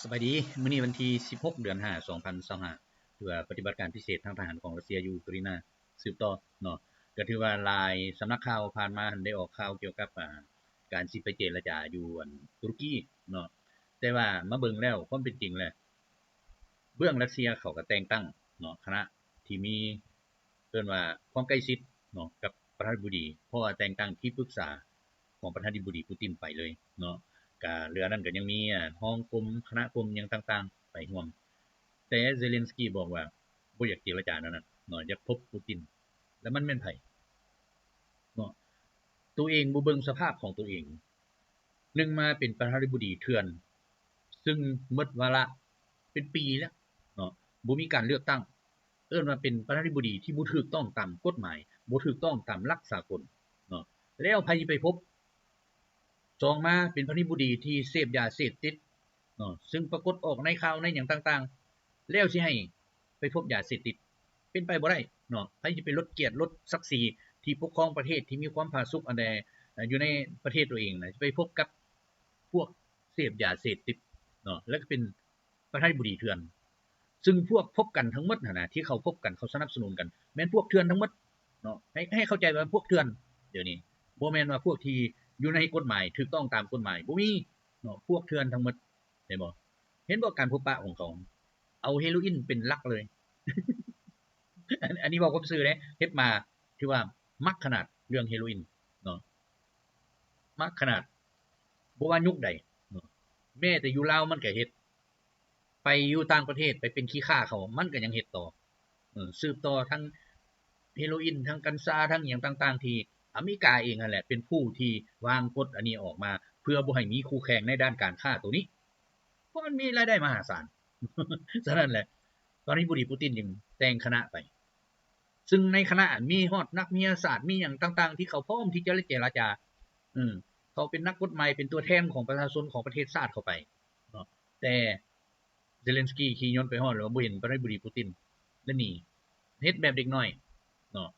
ສະບາຍດີ, ມື້ນີ້ວັນທີສິບຫົກ ເດືອນຫ້າ ສອງພັນຊາວຫ້າ ຖືວ່າປະຕິບັດການພິເສດທາງທະຫານຂອງຣັດເຊຍຢູ່ຢູເຄຣນສືບຕໍ່ເນາະ. ກໍຖືວ່າຫຼາຍສຳນັກຂ່າວຜ່ານມາຫັ້ນໄດ້ອອກຂ່າວກ່ຽວກັບ ອາ ການຊິໄປເຈລະຈາຢູ່ ອັນ ຕຸລະກີເນາະ, ແຕ່ວ່າມາເບິ່ງແລ້ວ ຄວາມເປັນຈິງແລ້ວ ເບື້ອງຣັດເຊຍເຂົາກໍແຕ່ງຕັ້ງເນາະ ຄະນະທີ່ມີ ເອີ້ນວ່າຄວາມໃກ້ຊິດເນາະກັບປະທານາທິບໍດີ ເພາະວ່າແຕ່ງຕັ້ງທີ່ປຶກສາຂອງປະທານາທິບໍດີປູຕິນໄປເລີຍເນາະ. ກະເຫຼືອນັ້ນກໍຍັງມີ ອາ ຮອງກົມ ຄະນະກົມຫຍັງຕ່າງໆໄປຮ່ວມ, ແຕ່ເຊເລັນສກີບອກວ່າບໍ່ຢາກເຈລະຈາແນວນັ້ນເນາະ, ຢາກພົບປູຕິນ. ແລ້ວມັນແມ່ນໃຜເນາະ? ໂຕເອງບໍ່ເບິ່ງສະພາບຂອງໂຕເອງ, ໜຶ່ງມາເປັນປະທານາທິບໍດີເຖື່ອນ ຊຶ່ງໝົດວາລະເປັນປີແລ້ວເນາະ, ບໍ່ມີການເລືອກຕັ້ງ, ເອີ້ນວ່າເປັນປະທານາທິບໍດີທີ່ບໍ່ຖືກຕ້ອງຕາມກົດໝາຍ, ບໍ່ຖືກຕ້ອງຕາມຫຼັກສາກົນເນາະ, ແລ້ວໃຜຊິໄປພົບ? ສອງມາເປັນປະທານາທິບໍດີທີ່ເສບຢາເສບຕິດເນາະ, ຊຶ່ງປາກົດອອກໃນຂ່າວໃນຫຍັງຕ່າງໆ, ແລ້ວຊິໃຫ້ໄປພົບຢາເສບຕິດ ເປັນໄປບໍ່ໄດ້ເນາະ. ໃຜຊິໄປລົດກຽດລົດສັກສີທີ່ປົກຄອງປະເທດທີ່ມີຄວາມຜາສຸກອັນໃດ ເອີ ຢູ່ໃນປະເທດຕົວເອງນະ, ຊິໄປພົບກັບພວກເສບຢາເສບຕິດເນາະ, ແລ້ວກໍເປັນປະທານາທິບໍດີເຖື່ອນ. ຊຶ່ງພວກພົບກັນທັງໝົດຫັ້ນນະ ທີ່ເຂົາພົບກັນ ເຂົາສະໜັບສະໜູນກັນ ແມ່ນພວກເຖື່ອນທັງໝົດເນາະ. ໃຫ້ ໃຫ້ເຂົ້າໃຈວ່າພວກເຖື່ອນດຽວນີ້ ບໍ່ແມ່ນວ່າພວກທີ່ຢູ່ໃນກົດໝາຍ ຖືກຕ້ອງຕາມກົດໝາຍ ບໍ່ມີເນາະ, ພວກເຖື່ອນທັງໝົດ. ເຫັນບໍ່? ເຫັນບໍ່ການພົບປະຂອງເຂົາ? ເອົາເຮໂຣອິນເປັນຫຼັກເລີຍ. ອັນ ອັນນີ້ເວົ້າຄວາມຊື່ເດ້, ເຮັດມາຖືວ່າມັກຂະໜາດເລື່ອງເຮໂຣອິນເນາະ, ມັກຂະໜາດ. ບໍ່ວ່າຍຸກໃດເນາະ, ແມ້ແຕ່ຢູ່ລາວມັນກໍເຮັດ, ໄປຢູ່ຕ່າງປະເທດ ໄປເປັນຂີ້ຂ້າເຂົາ ມັນກໍຍັງເຮັດຕໍ່. ເອີ ສືບຕໍ່ທັງເຮໂຣອິນ ທັງກັນຊາ ທັງອີ່ຫຍັງຕ່າງໆ ທີ່ອາເມລິກາເອງຫັ້ນແຫຼະ ເປັນຜູ້ທີ່ວາງກົດອັນນີ້ອອກມາ ເພື່ອບໍ່ໃຫ້ມີຄູ່ແຂ່ງໃນດ້ານການຄ້າໂຕນີ້. ເພາະມັນມີລາຍໄດ້ມະຫາສານ. ສະນັ້ນແຫຼະ ປະທານາທິບໍດີປູຕິນຈຶ່ງແຕ່ງຄະນະໄປ, ຊຶ່ງໃນຄະນະມີຮອດນັກວິທະຍາສາດ ມີຫຍັງຕ່າງໆ ທີ່ເຂົາພ້ອມທີ່ຈະເຈລະຈາ. ເອີ ເຂົາເປັນນັກກົດໝາຍ ເປັນຕົວແທນຂອງປະຊາຊົນຂອງປະເທດຊາດເຂົ້າໄປເນາະ, ແຕ່ເຊເລັນສກີຂີ່ຍົນໄປຮອດແລ້ວບໍ່ເຫັນປະທານາທິບໍດີປູຕິນ ແລະ ໜີ. ເຮັດແບບເດັກນ້ອຍເນາະ.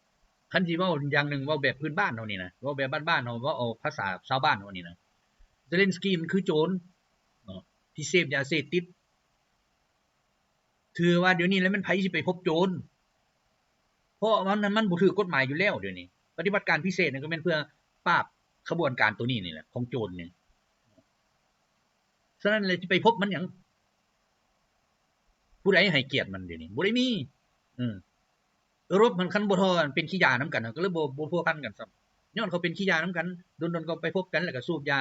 ຄັນຊິເວົ້າຢ່າງໜຶ່ງ ເວົ້າແບບພື້ນບ້ານເຮົານີ້ນະ, ເວົ້າແບບບ້ານໆເຮົາ, ເວົ້າເອົາພາສາຊາວບ້ານເຮົານີ້ນະ, ເຊເລັນສກີມັນຄືໂຈນເນາະ ທີ່ເສບຢາເສບຕິດ. ຖືວ່າດຽວນີ້ແລ້ວແມ່ນໃຜຊິໄປພົບໂຈນ? ເພາະວ່າມັນ ມັນບໍ່ຖືກກົດໝາຍຢູ່ແລ້ວດຽວນີ້. ປະຕິບັດການພິເສດນັ້ນກໍແມ່ນເພື່ອປາບຂະບວນການໂຕນີ້ນີ້ແຫຼະ ຂອງໂຈນນີ້. ສະນັ້ນແລ້ວຊິໄປພົບມັນຫຍັງ? ຜູ້ໃດໃຫ້ກຽດມັນດຽວນີ້? ບໍ່ໄດ້ມີ. ເອີ ເອີຣົບຫັ້ນ ຄັນບໍ່ທໍ່ເປັນຂີ້ຢານຳກັນ ກໍເລີຍບໍ່ ບໍ່ພົວພັນກັນຊ້ຳ. ຍ້ອນເຂົາເປັນຂີ້ຢານຳກັນ, ດົນໆກໍໄປພົບກັນ ແລ້ວກໍສູບຢາ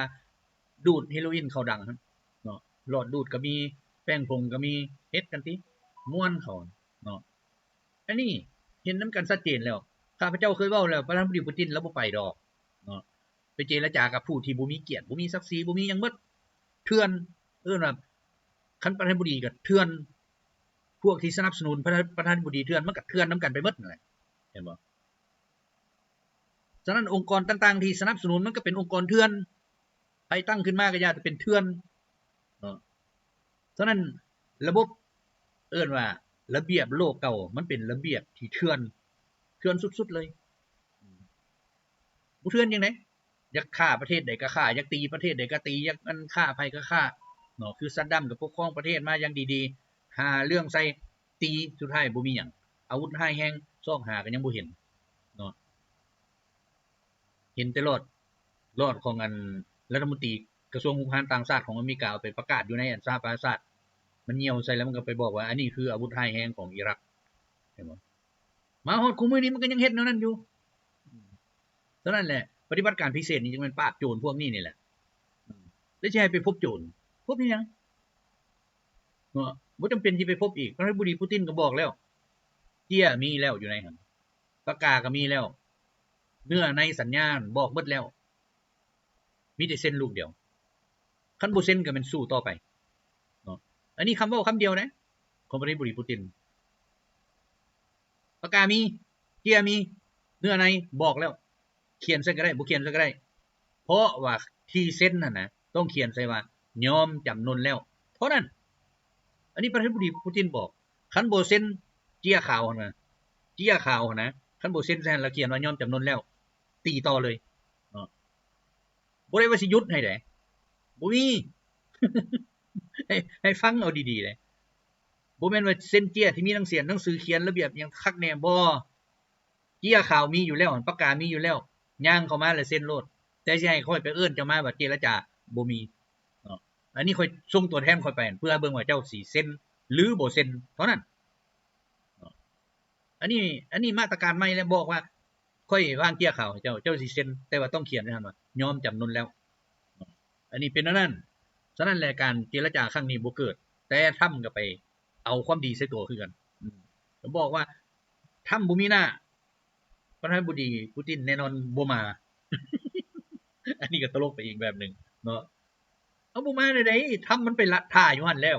ດູດເຮໂຣອິນເຂົ້າດັງຫັ້ນເນາະ, ຫຼອດດູດກໍມີ, ແປ້ງຜົງກໍມີ, ເຮັດກັນຕິ ມ່ວນເຂົາເນາະ. ອັນນີ້ເຫັນນຳກັນຊັດເຈນແລ້ວ. ຂ້າພະເຈົ້າເຄີຍເວົ້າແລ້ວ, ປະທານາທິບໍດີປູຕິນລາວບໍ່ໄປດອກເນາະ, ໄປເຈລະຈາກັບຜູ້ທີ່ບໍ່ມີກຽດ, ບໍ່ມີສັກສີ, ບໍ່ມີຫຍັງໝົດ. ເຖື່ອນ, ເອີ້ນວ່າ ຄັນປະທານາທິບໍດີກໍເຖື່ອນ, ພວກທີ່ສະໜັບສະໜູນປະທານາທິບໍດີເຖື່ອນ ມັນກໍເຖື່ອນນຳກັນໄປໝົດນັ້ນແຫຼະ, ເຫັນບໍ່? ສະນັ້ນ ອົງກອນຕ່າງໆທີ່ສະໜັບສະໜູນ ມັນກໍເປັນອົງກອນເຖື່ອນ, ໃຜຕັ້ງຂຶ້ນມາກໍຢ່າແຕ່ເປັນເຖື່ອນເນາະ. ສະນັ້ນ ລະບົບ ເອີ້ນວ່າລະບຽບໂລກເກົ່າ ມັນເປັນລະບຽບທີ່ເຖື່ອນ, ເຖື່ອນສຸດໆເລີຍ. ບໍ່ເຖື່ອນຈັ່ງໃດ? ຢາກຂ້າປະເທດໃດກໍຂ້າ, ຢາກຕີປະເທດໃດກໍຕີ, ຢາກອັນຂ້າໃຜກໍຂ້າເນາະ. ຄືຊາດດຳກໍປົກຄອງປະເທດມາຢ່າງດີໆ, ຫາເລື່ອງໃສ່, ຕີ, ສຸດທ້າຍບໍ່ມີຫຍັງ, ອາວຸດຮ້າຍແຮງ ຊອກຫາກໍຍັງບໍ່ເຫັນເນາະ. ເຫັນແຕ່ລອດ, ລອດຂອງອັນລັດຖະມົນຕີກະຊວງຮຸກຮານຕ່າງຊາດຂອງອາເມລິກາ ເອົາໄປປະກາດຢູ່ໃນອັນສະຫະປະຊາຊາດ, ມັນຍ່ຽວໃສ່ແລ້ວມັນກໍໄປບອກວ່າ ອັນນີ້ຄືອາວຸດຮ້າຍແຮງຂອງອີຣັກ, ເຫັນບໍ່? ມາຮອດຄູ່ມື້ນີ້ມັນກໍຍັງເຮັດແນວນັ້ນຢູ່. ສະນັ້ນແຫຼະ ປະຕິບັດການພິເສດນີ້ຈຶ່ງແມ່ນປາບໂຈນພວກນີ້ນີ້ແຫຼະ. ແລ້ວຊິໃຫ້ໄປພົບໂຈນ, ພົບເຮັດຫຍັງເນາະ? ບໍ່ຈຳເປັນຊິໄປພົບອີກ. ປະທານາທິບໍດີປູຕິນກໍບອກແລ້ວ, ເຈ້ຍມີແລ້ວຢູ່ໃນຫັ້ນ, ປາກກາກໍມີແລ້ວ, ເນື້ອໃນສັນຍາບອກໝົດແລ້ວ. ມີແຕ່ເຊັນລູກດຽວ, ຄັນບໍ່ເຊັນກໍແມ່ນສູ້ຕໍ່ໄປເນາະ. ອັນນີ້ຄຳເວົ້າຄຳດຽວເດ້ ຂອງປະທານາທິບໍດີປູຕິນ. ປາກກາມີ, ເຈ້ຍມີ, ເນື້ອໃນບອກແລ້ວ, ຂຽນໃສ່ກໍໄດ້, ບໍ່ຂຽນໃສ່ກໍໄດ້, ເພາະວ່າທີ່ເຊັນຫັ້ນນະ ຕ້ອງຂຽນໃສ່ວ່າຍອມຈຳນົນແລ້ວເທົ່ານັ້ນ. ອັນນີ້ປະທານາທິບໍດີປູຕິນບອກ, ຄັນບໍ່ເຊັນເຈ້ຍຂາວຫັ້ນນະ, ເຈ້ຍຂາວຫັ້ນນະ, ຄັນບໍ່ເຊັນໃສ່ຫັ້ນ ແລ້ວຂຽນວ່າຍອມຈຳນົນແລ້ວ, ຕີຕໍ່ເລີຍເນາະ. ບໍ່ໄດ້ວ່າຊິຢຸດໃຫ້ເດ້, ບໍ່ມີ. ໃຫ້ ໃຫ້ຟັງເອົາດີໆເດ້. ບໍ່ແມ່ນວ່າເຊັນເຈ້ຍທີ່ມີໜັງສື ໜັງສືຂຽນລະບຽບຫຍັງຄັກແນ່ ບໍ່. ເຈ້ຍຂາວມີຢູ່ແລ້ວ, ປາກກາມີຢູ່ແລ້ວ, ຍ່າງເຂົ້າມາແລ້ວເຊັນໂລດ. ແຕ່ຊິໃຫ້ຂ້ອຍໄປເອີ້ນເຈົ້າມາວ່າເຈລະຈາ ບໍ່ມີເນາະ. ອັນນີ້ຂ້ອຍສົ່ງຕົວແທນຂ້ອຍໄປ ເພື່ອເບິ່ງວ່າເຈົ້າຊິເຊັນ ຫຼື ບໍ່ເຊັນເທົ່ານັ້ນເນາະ. ອັນນີ້ ອັນນີ້ມາດຕະການໃໝ່ແລ້ວ ບອກວ່າ ຂ້ອຍວາງເຈ້ຍຂາວໃຫ້ເຈົ້າ, ເຈົ້າຊິເຊັນ ແຕ່ວ່າຕ້ອງຂຽນໃຫ້ເຮົາວ່າຍອມຈຳນົນແລ້ວ. ອັນນີ້ເປັນແນວນັ້ນ. ສະນັ້ນແຫຼະ ການເຈລະຈາຄັ້ງນີ້ບໍ່ເກີດ, ແຕ່ທຳກໍໄປເອົາຄວາມດີໃສ່ຕົວຄືກັນ. ອືມ ກໍບອກວ່າ ທຳບໍ່ມີໜ້າ, ປະທານາທິບໍດີປູຕິນແນ່ນອນບໍ່ມາ. ອັນນີ້ກໍຕະຫຼົກໄປອີກແບບໜຶ່ງເນາະ. ເອົາ ບໍ່ມາແນວໃດ? ທຳມັນໄປລະ ຖ້າຢູ່ຫັ້ນແລ້ວ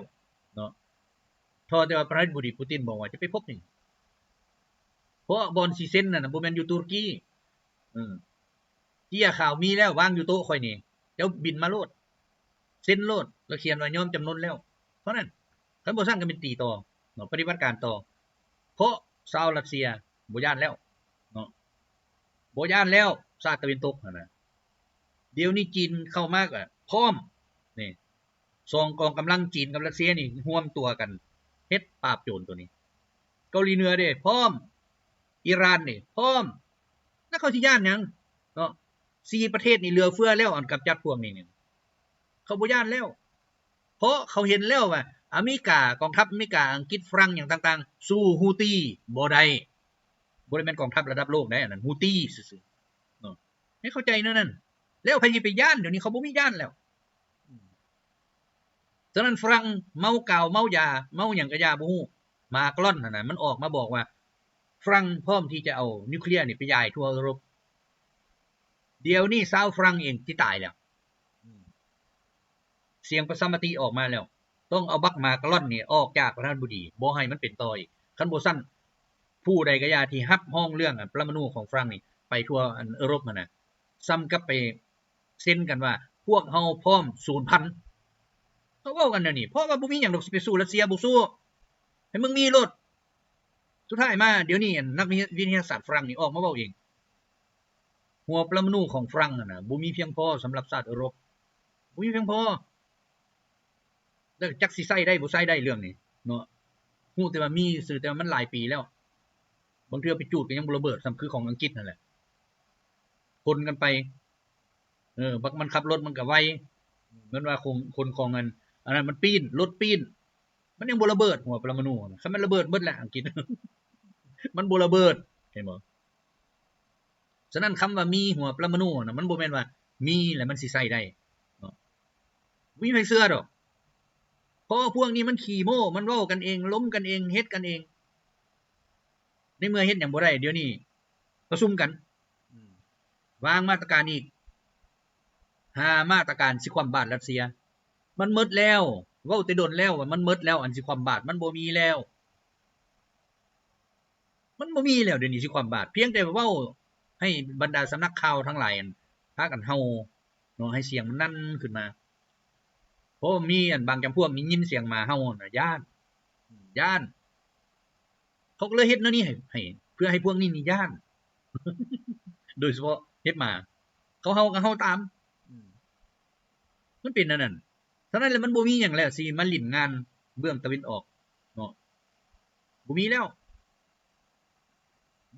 ເນາະ. ທໍ່ແຕ່ວ່າປະທານາທິບໍດີປູຕິນບອກວ່າຈະໄປພົບນີ້ ເພາະບ່ອນຊິເຊັນນັ້ນນະ ບໍ່ແມ່ນຢູ່ຕຸລະກີ. ເອີ ເຈ້ຍຂາວມີແລ້ວ ວາງຢູ່ໂຕະຂ້ອຍນີ້, ເຈົ້າບິນມາໂລດ, ເຊັນໂລດ ແລ້ວຂຽນວ່າຍອມຈຳນົນແລ້ວເທົ່ານັ້ນ. ຄັນບໍ່ຊັ້ນກໍແມ່ນຕີຕໍ່ເນາະ, ປະຕິບັດການຕໍ່, ເພາະຊາວຣັດເຊຍບໍ່ຢ້ານແລ້ວເນາະ, ບໍ່ຢ້ານແລ້ວ ຊາດຕາເວັນຕົກຫັ້ນນະ. ດຽວນີ້ຈີນເຂົ້າມາກໍພ້ອມ ນີ້ ສອງກອງກຳລັງຈີນກັບຣັດເຊຍນີ້ຮ່ວມຕົວກັນເຮັດປາບໂຈນໂຕນີ້. ເກົາຫຼີເໜືອເດ້ ພ້ອມ, ອີຣານນີ້ພ້ອມ, ແລ້ວເຂົາຊິຢ້ານຫຍັງເນາະ? ສີ່ປະເທດນີ້ເຫຼືອເຟືອແລ້ວ ອັນກຳຈັດພວກນີ້ນີ້ ເຂົາບໍ່ຢ້ານແລ້ວ ເພາະເຂົາເຫັນແລ້ວວ່າອາເມລິກາ, ກອງທັບອາເມລິກາ, ອັງກິດ, ຝຣັ່ງ ຫຍັງຕ່າງໆ ສູ້ຮູ້ຕີບໍ່ໄດ້. ບໍ່ໄດ້ແມ່ນກອງທັບລະດັບໂລກໃດ໋, ອັນນັ້ນຮູ້ຕີຊື່ໆເນາະ. ໃຫ້ເຂົ້າໃຈແນວນັ້ນ ແລ້ວໃຜຊິໄປຢ້ານ? ດຽວນີ້ເຂົາບໍ່ມີຢ້ານແລ້ວ. ສະນັ້ນຝຣັ່ງເມົາກາວເມົາຢາເມົາຫຍັງກະຢ່າບໍ່ຮູ້, ມາກຣອນຫັ້ນນະ ມັນອອກມາບອກວ່າຝຣັ່ງພ້ອມທີ່ຈະເອົານິວເຄລຍນີ້ໄປຢາຍທົ່ວເອີຣົບ. ດຽວນີ້ຊາວຝຣັ່ງເອງຊິຕາຍແລ້ວ. ສຽງປະຊາມະຕິອອກມາແລ້ວ, ຕ້ອງເອົາບັກມາກຣອນນີ້ອອກຈາກປະທານາທິບໍດີ, ບໍ່ໃຫ້ມັນເປັນຕໍ່ອີກ. ຄັນບໍ່ຊັ້ນ ຜູ້ໃດກະຢ່າທີ່ຮັບຮອງເລື່ອງ ອັນ ປະລະມະນູຂອງຝຣັ່ງນີ້ໄປທົ່ວ ອັນ ເອີຣົບຫັ້ນນະ ສ່ຳກັບໄປເຊັນກັນວ່າ ພວກເຮົາພ້ອມສູນພັນ. ເຂົາເວົ້າກັນແນວນີ້ ເພາະວ່າບໍ່ມີຫຍັງດອກ ຊິໄປສູ້ຣັດເຊຍ ບໍ່ສູ້, ໃຫ້ມຶງມີໂລດ. ສຸດທ້າຍມາ ດຽວນີ້ ອັນ ນັກວິທະຍາສາດຝຣັ່ງນີ້ອອກມາເວົ້າເອງ, ຫົວປະລະມະນູຂອງຝຣັ່ງຫັ້ນນະ ບໍ່ມີພຽງພໍສຳລັບຊາດເອີຣົບ, ບໍ່ມີພຽງພໍ. ແລ້ວຈັກຊິໃຊ້ໄດ້ບໍ່ໃຊ້ໄດ້ເລື່ອງນີ້ເນາະ, ຮູ້ແຕ່ວ່າມີຊື່ ແຕ່ວ່າມັນຫຼາຍປີແລ້ວ. ບາງເທື່ອໄປຈູດກໍຍັງບໍ່ລະເບີດ ສ່ຳຄືຂອງອັງກິດຫັ້ນແຫຼະ, ຄົນກັນໄປ. ເອີ ບັກມັນຂັບລົດມັນກໍໄວ, ແມ່ນວ່າຄົນ ຄົນຂອງ ອັນ ອັນນັ້ນມັນປີ້ນ, ລົດປີ້ນ, ມັນຍັງບໍ່ລະເບີດ ຫົວປະລະມະນູ. ຄັນມັນລະເບີດໝົດແລ້ວອັງກິດ ມັນບໍ່ລະເບີດ, ເຫັນບໍ່? ສະນັ້ນຄຳວ່າມີຫົວປະລະມະນູນະ ມັນບໍ່ແມ່ນວ່າມີແລ້ວມັນຊິໃຊ້ໄດ້ເນາະ, ບໍ່ມີໃຜເຊື່ອດອກ. ເພາະພວກນີ້ມັນຂີ້ໂມ້, ມັນເວົ້າກັນເອງ, ລົມກັນເອງ, ເຮັດກັນເອງ. ໃນເມື່ອເຮັດຫຍັງບໍ່ໄດ້ ດຽວນີ້ປະຊຸມກັນ ວາງມາດຕະການອີກ ຫ້າມາດຕະການຊິຄວ່ຳບາດຣັດເຊຍ. ມັນໝົດແລ້ວ, ເວົ້າແຕ່ດົນແລ້ວວ່າມັນໝົດແລ້ວ, ອັນຊິຄວ່ຳບາດ ມັນບໍ່ມີແລ້ວ. ມັນບໍ່ມີແລ້ວ ດຽວນີ້ຊິຄວ່ຳບາດ. ພຽງແຕ່ເວົ້າໃຫ້ບັນດາສຳນັກຂ່າວທັງຫຼາຍ ອັນ ພາກັນເຫົ່າເນາະ, ໃຫ້ສຽງມັນນັ້ນຂຶ້ນມາ. ເພາະມີ ອັນ ບາງຈຳພວກນີ້ຍິນສຽງໝາເຫົ່ານະ ຢ້ານ, ຢ້ານ. ເຂົາກໍເລີຍເຮັດແນວນີ້ໃຫ້ ໃຫ້ ເພື່ອໃຫ້ພວກນີ້ນີ້ຢ້ານ, ໂດຍສະເພາະເຫັບໝາ. ເຂົາເຫົ່າກໍເຫົ່າຕາມ. ມັນເປັນແນວນັ້ນ. ສະນັ້ນແຫຼະ ມັນບໍ່ມີຫຍັງແລ້ວ ຊິມາຫຼິ້ນງານເບື້ອງຕາເວັນອອກເນາະ, ບໍ່ມີແລ້ວ.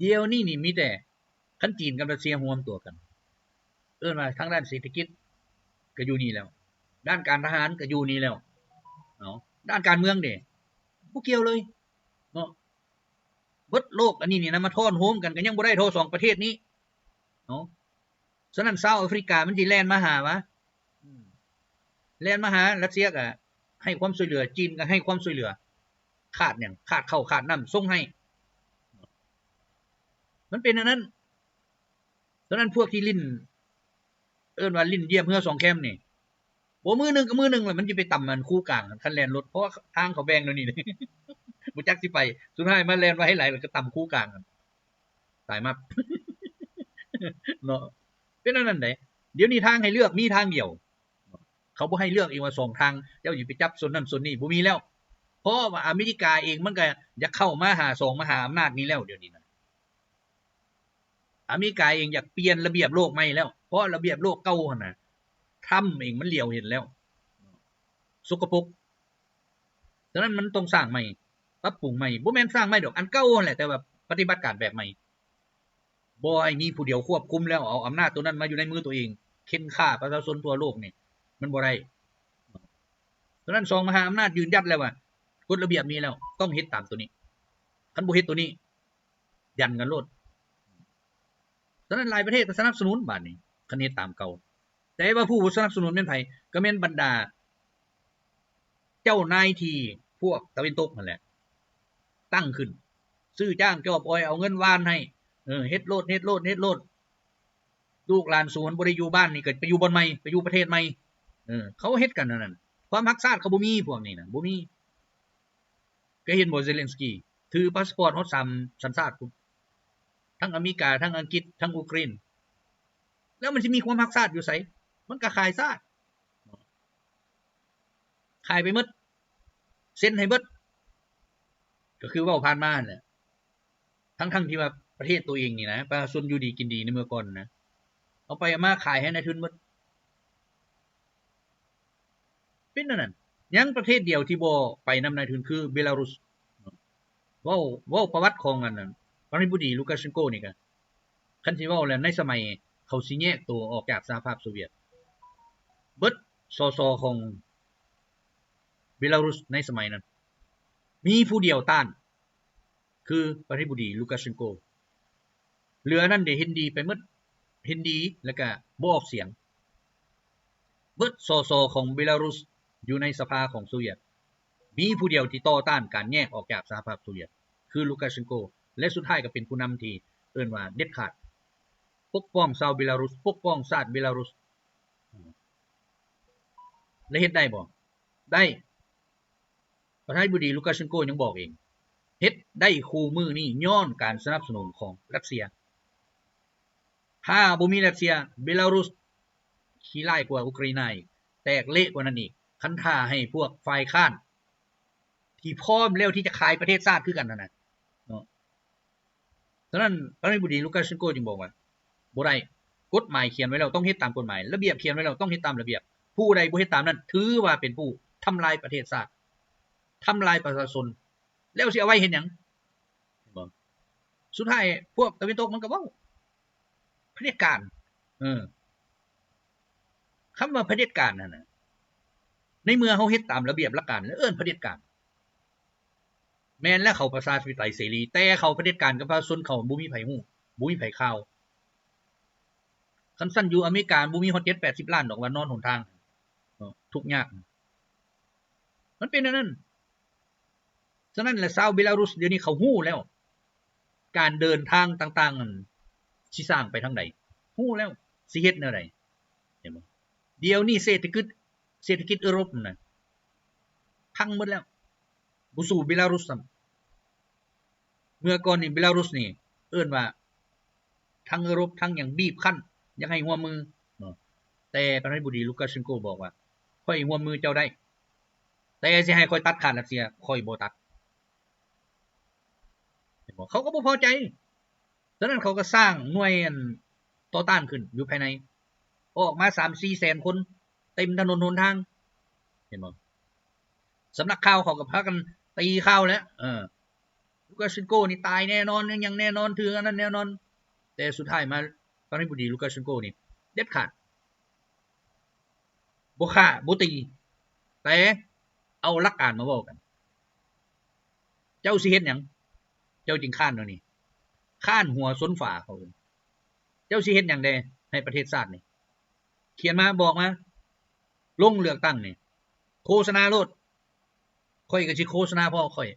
ດຽວນີ້ນີ້ມີແຕ່ ຄັນຈີນກັບຣັດເຊຍຮວມຕົວກັນ ເອີ້ນວ່າທາງດ້ານເສດຖະກິດກໍຢູ່ນີ້ແລ້ວ, ດ້ານການທະຫານກໍຢູ່ນີ້ແລ້ວເນາະ, ດ້ານການເມືອງເດ ບໍ່ກ່ຽວເລີຍເນາະ. ເບິດໂລກອັນນີ້ນີ້ນະ ມາທ້ອນໂຮມກັນກໍຍັງບໍ່ໄດ້ເທົ່າສອງປະເທດນີ້ເນາະ. ສະນັ້ນຊາວອາຟຣິກາມັນຊິແລ່ນມາຫາວະ, ແລ່ນມາຫາ. ຣັດເຊຍກໍໃຫ້ຄວາມຊ່ວຍເຫຼືອ, ຈີນກໍໃຫ້ຄວາມຊ່ວຍເຫຼືອ, ຂາດຫຍັງ? ຂາດເຂົ້າຂາດນ້ຳສົ່ງໃຫ້. ມັນເປັນອັນນັ້ນ. ສະນັ້ນພວກທີ່ຫຼິ້ນ ເອີ້ນວ່າຫຼິ້ນຢຽບເຮືອສອງແຄມນີ້ ບໍ່ ມື້ໜຶ່ງກໍມື້ໜຶ່ງແຫຼະ ມັນຊິໄປຕຳອັນຄູກາງ ຄັນແລ່ນລົດ, ເພາະວ່າທາງເຂົາແບ່ງແນວນີ້ ບໍ່ຈັກຊິໄປ. ສຸດທ້າຍມາແລ່ນໄວຫຼາຍ ແລ້ວກໍຕຳຄູກາງ ຕາຍມັບເນາະ. ເປັນອັນນັ້ນໃດ. ດຽວນີ້ທາງໃຫ້ເລືອກມີທາງດຽວ, ເຂົາບໍ່ໃຫ້ເລືອກອີກວ່າສອງທາງ, ເຈົ້າຊິໄປຈັບໂຊນນັ້ນໂຊນນີ້ ບໍ່ມີແລ້ວ. ເພາະວ່າອາເມລິກາເອງມັນກໍຢາກເຂົ້າມາຫາສອງມະຫາອຳນາດນີ້ແລ້ວ ດຽວນີ້ນະ. ອາເມລິກາເອງຢາກປ່ຽນລະບຽບໂລກໃໝ່ແລ້ວ, ເພາະລະບຽບໂລກເກົ່າຫັ້ນນະ ທຣຳເອງມັນຫຼຽວເຫັນແລ້ວ ສົກກະປົກ. ສະນັ້ນມັນຕ້ອງສ້າງໃໝ່ ປັບປຸງໃໝ່ ບໍ່ແມ່ນສ້າງໃໝ່ດອກ ອັນເກົ່າຫັ້ນແຫຼະ ແຕ່ວ່າປະຕິບັດການແບບໃໝ່ ບໍ່ໃຫ້ມີຜູ້ດຽວຄວບຄຸມແລ້ວເອົາອຳນາດໂຕນັ້ນມາຢູ່ໃນມືໂຕເອງ ເຂັ່ນຂ້າປະຊາຊົນທົ່ວໂລກນີ້ ມັນບໍ່ໄດ້. ສະນັ້ນສອງມະຫາອຳນາດຢືນຢັດແລ້ວວ່າ ກົດລະບຽບມີແລ້ວ ຕ້ອງເຮັດຕາມໂຕນີ້ ຄັນບໍ່ເຮັດໂຕນີ້ ຢັນກັນໂລດ. ສະນັ້ນຫຼາຍປະເທດກໍສະໜັບສະໜູນບາດນີ້ ຄັນເຮັດຕາມເກົ່າ. ແຕ່ວ່າຜູ້ບໍ່ສະໜັບສະໜູນແມ່ນໃຜ? ກໍແມ່ນບັນດາເຈົ້ານາຍທີ່ພວກຕາເວັນຕົກຫັ້ນແຫຼະ ຕັ້ງຂຶ້ນ ຊື້ຈ້າງຈອບອອຍ ເອົາເງິນຫວ່ານໃຫ້ ເອີ ເຮັດໂລດ ເຮັດໂລດ ເຮັດໂລດ. ລູກຫຼານສູນບໍ່ໄດ້ຢູ່ບ້ານນີ້ ກໍໄປຢູ່ບ່ອນໃໝ່ ໄປຢູ່ປະເທດໃໝ່. ເອີ ເຂົາເຮັດກັນອັນນັ້ນ ຄວາມຮັກຊາດເຂົາບໍ່ມີ ພວກນີ້ນະ ບໍ່ມີ. ເຄີຍເຫັນບໍ່ ເຊເລັນສກີ ຖືພາສປອດຮອດສາມສັນຊາດພຸ້ນ ທັງອາເມລິກາ ທັງອັງກິດ ທັງອູເຄຣນ ແລ້ວມັນຊິມີຄວາມຮັກຊາດຢູ່ໃສ? ມັນກໍຂາຍຊາດ ຂາຍໄປໝົດ ເຊັນໃຫ້ເບິດ ກໍຄືເວົ້າຜ່ານມາຫັ້ນແຫຼະ. ທັງໆທີ່ວ່າປະເທດໂຕເອງນີ້ນະ ປະຊາຊົນຢູ່ດີກິນດີໃນເມື່ອກ່ອນນະ ເອົາໄປເອົາມາຂາຍໃຫ້ນາຍທຶນໝົດ. ເປັນແນວນັ້ນ. ຍັງປະເທດດຽວທີ່ບໍ່ໄປນຳນາຍທຶນຄືເບລາຣຸດ. ເວົ້າ ເວົ້າປະຫວັດຂອງອັນນັ້ນ ປະທານາທິບໍດີ ລູກາເຊັນໂກ ນີ້ກະ ຄັນຊິເວົ້າແລ້ວ ໃນສະໄໝເຂົາຊິແຍກໂຕອອກຈາກສະຫະພາບໂຊວຽດ ເບິດ ສສ ຂອງເບລາຣຸດໃນສະໄໝນັ້ນ ມີຜູ້ດຽວຕ້ານ ຄືປະທານາທິບໍດີ ລູກາເຊັນໂກ. ເຫຼືອນັ້ນເດ ເຫັນດີໄປໝົດ ເຫັນດີ ແລ້ວກະບໍ່ອອກສຽງ. ເບິດ ສສ ຂອງເບລາຣຸດຢູ່ໃນສະພາຂອງໂຊວຽດ ມີຜູ້ດຽວທີ່ຕໍ່ຕ້ານການແຍກອອກຈາກສະຫະພາບໂຊວຽດ ຄື ລູກາເຊັນໂກ ແລະ ສຸດທ້າຍກໍເປັນຜູ້ນຳທີ່ເອີ້ນວ່າເດັດຂາດ ປົກປ້ອງຊາວເບລາຣຸດ ປົກປ້ອງຊາດເບລາຣຸດ. ແລະ ເຮັດໄດ້ບໍ່? ໄດ້. ປະທານາທິບໍດີ ລູກາເຊັນໂກ ຍັງບອກເອງ ເຮັດໄດ້ຄູ່ມື້ນີ້ຍ້ອນການສະໜັບສະໜູນຂອງຣັດເຊຍ. ຖ້າບໍ່ມີຣັດເຊຍ ເບລາຣຸດຂີ້ຮ້າຍກວ່າອຸກຣາຍນາອີກ ແຕກເລະກວ່ານັ້ນອີກ ຄັນຖ້າໃຫ້ພວກຝ່າຍຄ້ານທີ່ພ້ອມແລ້ວທີ່ຈະຂາຍປະເທດຊາດຄືກັນຫັ້ນນະເນາະ. ສະນັ້ນ ປະທານາທິບໍດີ ລູກາເຊັນໂກ ຈຶ່ງບອກວ່າ ບໍ່ໄດ້ ກົດໝາຍຂຽນໄວ້ແລ້ວ ຕ້ອງເຮັດຕາມກົດໝາຍ ລະບຽບຂຽນໄວ້ແລ້ວ ຕ້ອງເຮັດຕາມລະບຽບ ຜູ້ໃດບໍ່ເຮັດຕາມນັ້ນ ຖືວ່າເປັນຜູ້ທຳລາຍປະເທດຊາດ ທຳລາຍປະຊາຊົນ ແລ້ວຊິເອົາໄວ້ເຮັດຫຍັງ? ເຫັນບໍ່? ສຸດທ້າຍພວກຕາເວັນຕົກມັນກໍເວົ້າ ຜະເດັດການ ເອີ ຄຳວ່າຜະເດັດການຫັ້ນນະ ໃນເມື່ອເຮົາເຮັດຕາມລະບຽບຫຼັກການ ແລ້ວເອີ້ນຜະເດັດການ. ແມ່ນແລ້ວ ເຂົາປະຊາທິປະໄຕເສລີ ແຕ່ເຂົາຜະເດັດການກັບປະຊາຊົນ ເຂົາບໍ່ມີໃຜຮູ້ ບໍ່ມີໃຜຂ່າວ. ຄັນຊັ້ນຢູ່ອາເມລິກາ ບໍ່ມີຮອດເຈັດແປດສິບລ້ານດອກວ່ານອນຫົນທາງເນາະ ທຸກຍາກ ມັນເປັນແນວນັ້ນ. ສະນັ້ນແຫຼະ ຊາວເບລາຣຸດດຽວນີ້ເຂົາຮູ້ແລ້ວ ການເດີນທາງຕ່າງໆນັ້ນຊິສ້າງໄປທາງໃດ ຮູ້ແລ້ວຊິເຮັດແນວໃດ ເຫັນບໍ່? ດຽວນີ້ເສດຖະກິດ ເສດຖະກິດເອີຣົບນະ ພັງໝົດແລ້ວ ບໍ່ສູ້ເບລາຣຸດຊ້ຳ. ເມື່ອກ່ອນນີ້ເບລາຣຸດນີ້ເອີ້ນວ່າທັງເອີຣົບທັງຫຍັງບີບຄັ້ນ ຢາກໃຫ້ຮ່ວມມືເນາະ ແຕ່ປະທານາທິບໍດີ ລູກາເຊັນໂກ ບອກວ່າ ຂ້ອຍຮ່ວມມືເຈົ້າໄດ້ ແຕ່ຊິໃຫ້ຂ້ອຍຕັດຂາດຣັດເຊຍ ຂ້ອຍບໍ່ຕັດ. ເຫັນບໍ່? ເຂົາກໍບໍ່ພໍໃຈ. ສະນັ້ນເຂົາກໍສ້າງໜ່ວຍອັນຕໍ່ຕ້ານຂຶ້ນຢູ່ພາຍໃນ ອອກມາສາມສີ່ແສນຄົນ ເຕັມຖະໜົນຫົນທາງ ເຫັນບໍ່? ສຳນັກຂ່າວເຂົາກໍພາກັນຕີຂ່າວແຫຼະ ເອີ ລູກາເຊັນໂກນີ້ຕາຍແນ່ນອນ ຫຍັງແນ່ນອນ ຖືກອັນນັ້ນແນ່ນອນ. ແຕ່ສຸດທ້າຍມາ ປະທານາທິບໍດີ ລູກາເຊັນໂກ ນີ້ເດັດຂາດ ບໍ່ຂ້າ ບໍ່ຕີ ແຕ່ເອົາຫຼັກການມາເວົ້າກັນ. ເຈົ້າຊິເຮັດຫຍັງ? ເຈົ້າຈຶ່ງຄ້ານແນວນີ້ ຄ້ານຫົວຊົນຝາ ເຂົາເອີ້ນ. ເຈົ້າຊິເຮັດຫຍັງແດ່ໃຫ້ປະເທດຊາດນີ້? ຂຽນມາ ບອກມາ ລົງເລືອກຕັ້ງນີ້ ໂຄສະນາໂລດ ຂ້ອຍກໍຊິໂຄສະນາພວກຂ້ອຍ.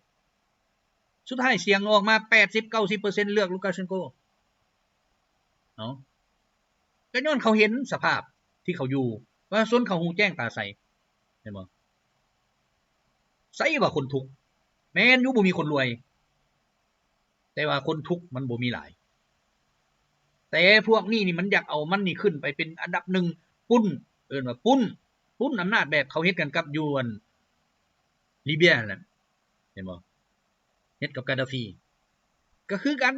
ສຸດທ້າຍສຽງອອກມາ ແປດສິບ ເກົ້າສິບເປີເຊັນ ເລືອກລູກາເຊັນໂກ. ເອົາ ກໍຍ້ອນເຂົາເຫັນສະພາບທີ່ເຂົາຢູ່ ປະຊາຊົນເຂົາຮູ້ແຈ້ງຕາໃສ ເຫັນບໍ່? ໃສວ່າຄົນທຸກ ແມ່ນຢູ່ ບໍ່ມີຄົນລວຍ ແຕ່ວ່າຄົນທຸກມັນບໍ່ມີຫຼາຍ. ແຕ່ພວກນີ້ນີ້ມັນຢາກເອົາມັນນີ້ຂຶ້ນໄປເປັນອັນດັບໜຶ່ງ ປຸ້ນ ເອີ້ນວ່າປຸ້ນ ປຸ້ນອຳນາດ ແບບເຂົາເຮັດກັນກັບຢູ່ອັນລີເບຍຫັ້ນແຫຼະ ເຫັນບໍ່? ເຮັດກັບກາດາຟີ ກໍຄືກັນ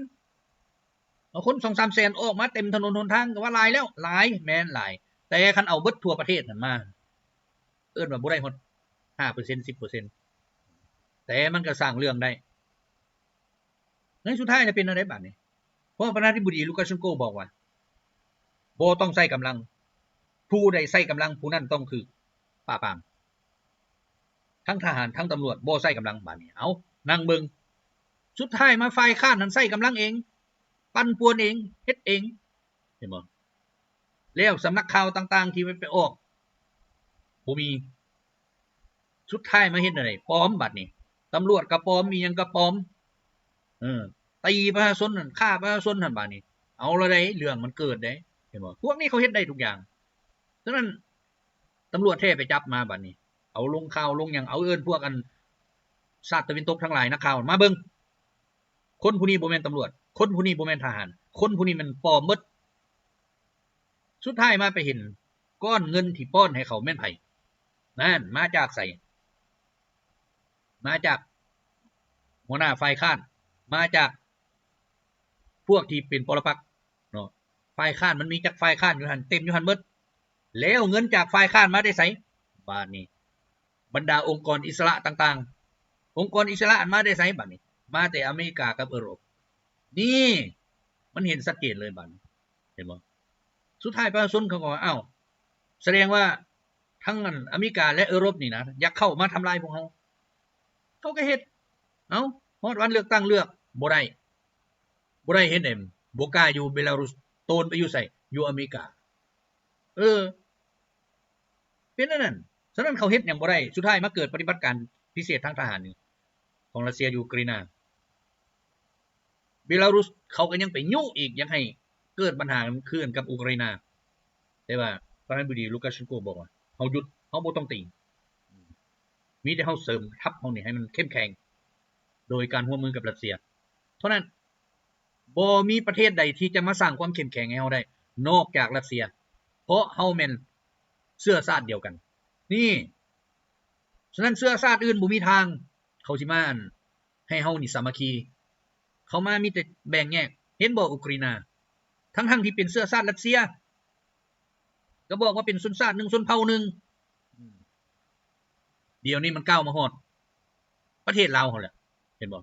ເອົາຄົນສອງສາມແສນອອກມາເຕັມຖະໜົນຫົນທາງ ກໍວ່າຫຼາຍແລ້ວ ຫຼາຍ ແມ່ນຫຼາຍ ແຕ່ຄັນເອົາເບິດທົ່ວປະເທດຫັ້ນມາ ເອີ້ນວ່າບໍ່ໄດ້ຮອດຫ້າເປີເຊັນ ສິບເປີເຊັນ. ແຕ່ມັນກໍສ້າງເລື່ອງໄດ້. ໃນສຸດທ້າຍແລ້ວເປັນແນວໃດບາດນີ້? ເພາະປະທານາທິບໍດີລູກາເຊນໂກບອກວ່າ ບໍ່ຕ້ອງໃຊ້ກຳລັງ, ຜູ້ໃດໃຊ້ກຳລັງຜູ້ນັ້ນຕ້ອງຖືກປາບປາມ. ທັງທະຫານທັງຕຳຫຼວດບໍ່ໃຊ້ກຳລັງ. ບາດນີ້ ເອົາ ນັ່ງເບິ່ງ, ສຸດທ້າຍມາຝ່າຍຄ້ານນັ້ນໃຊ້ກຳລັງເອງ, ປັ່ນປ່ວນເອງ, ເຮັດເອງ, ເຫັນບໍ່? ແລ້ວສຳນັກຂ່າວຕ່າງໆທີ່ມັນໄປອອກ ບໍ່ມີ. ສຸດທ້າຍມາເຮັດແນວໃດ? ປອມ. ບາດນີ້ຕຳຫຼວດກໍປອມ, ອີ່ຫຍັງກໍປອມ, ເອີ ຕີປະຊາຊົນຫັ້ນ, ຂ້າປະຊາຊົນຫັ້ນ. ບາດນີ້ເອົາລະໃດ໋, ເລື່ອງມັນເກີດໄດ໋, ເຫັນບໍ່? ພວກນີ້ເຂົາເຮັດໄດ້ທຸກຢ່າງ. ສະນັ້ນຕຳຫຼວດແທ້ໄປຈັບມາ, ບາດນີ້ເອົາລົງຂ່າວລົງຫຍັງ, ເອົາເອີ້ນພວກອັນຊາດຕາເວັນຕົກທັງຫຼາຍ, ນັກຂ່າວ, ມາເບິ່ງ, ຄົນຜູ້ນີ້ບໍ່ແມ່ນຕຳຫຼວດ, ຄົນຜູ້ນີ້ບໍ່ແມ່ນທະຫານ, ຄົນຜູ້ນີ້ແມ່ນປອມໝົດ. ສຸດທ້າຍມາໄປເຫັນກ້ອນເງິນທີ່ປ້ອນໃຫ້ເຂົາແມ່ນໃຜ? ນັ້ນ ມາຈາກໃສ? ມາຈາກຫົວໜ້າຝ່າຍຄ້ານ, ມາຈາກພວກທີ່ເປັນປໍລະປັກເນາະ. ຝ່າຍຄ້ານມັນມີຈັກຝ່າຍຄ້ານຢູ່ຫັ້ນ, ເຕັມຢູ່ຫັ້ນໝົດ. ແລ້ວເງິນຈາກຝ່າຍຄ້ານມາແຕ່ໃສ? ບາດນີ້ ບັນດາອົງກອນອິດສະຫຼະຕ່າງໆ, ອົງກອນອິດສະຫຼະມາແຕ່ໃສບາດນີ້? ມາແຕ່ອາເມລິກາກັບເອີຣົບ. ນີ້ ມັນເຫັນຊັດເຈນເລີຍບາດນີ້, ເຫັນບໍ່? ສຸດທ້າຍປະຊາຊົນເຂົາກໍວ່າ ອ້າວ ສະແດງວ່າທັງອັນອາເມລິກາ ແລະ ເອີຣົບນີ້ນະ ຢາກເຂົ້າມາທຳລາຍພວກເຮົາ. ເຂົາກໍເຮັດ. ເອົ້າ ຮອດວັນເລືອກຕັ້ງເລືອກບໍ່ໄດ້, ບໍ່ໄດ້ເຮັດໃດ? ບໍ່ກ້າຢູ່ເບລາຣຸດ, ໂຕນໄປຢູ່ໃສ? ຢູ່ອາເມລິກາ. ເອີ ເປັນອັນນັ້ນ. ສະນັ້ນເຂົາເຮັດຫຍັງບໍ່ໄດ້. ສຸດທ້າຍມາເກີດປະຕິບັດການພິເສດທາງທະຫານນີ້ ຂອງຣັດເຊຍຢູ່ອູກຣາຍນາ. ເບລາຣຸດເຂົາກໍຍັງໄປຍຸອີກ, ຢາກໃຫ້ເກີດບັນຫາຄືກັນກັບອູກຣາຍນາ. ແຕ່ວ່າປະທານາທິບໍດີລູກາເຊນໂກບອກວ່າ ເຮົາຢຸດ, ເຮົາບໍ່ຕ້ອງຕີ. ມີແຕ່ເຮົາເສີມທັບເຮົານີ້ໃຫ້ມັນເຂັ້ມແຂງ ໂດຍການຮ່ວມມືກັບຣັດເຊຍເທົ່ານັ້ນ. ບໍ່ມີປະເທດໃດທີ່ຈະມາສ້າງຄວາມເຂັ້ມແຂງໃຫ້ເຮົາໄດ້ ນອກຈາກຣັດເຊຍ, ເພາະເຮົາແມ່ນເຊື້ອຊາດດຽວກັນ. ນີ້ ສະນັ້ນເຊື້ອຊາດອື່ນບໍ່ມີທາງເຂົາຊິມາ ອັນ ໃຫ້ເຮົານີ້ສາມັກຄີ. ເຂົາມາມີແຕ່ແບ່ງແຍກ. ເຫັນບໍ່? ອຸກຣາຍນາ ທັງໆທີ່ເປັນເຊື້ອຊາດຣັດເຊຍ ກໍບອກວ່າເປັນຊົນຊາດໜຶ່ງ, ຊົນເຜົ່າໜຶ່ງ. ດຽວນີ້ມັນກ້າວມາຮອດປະເທດລາວເຮົາແລ້ວ, ເຫັນບໍ່?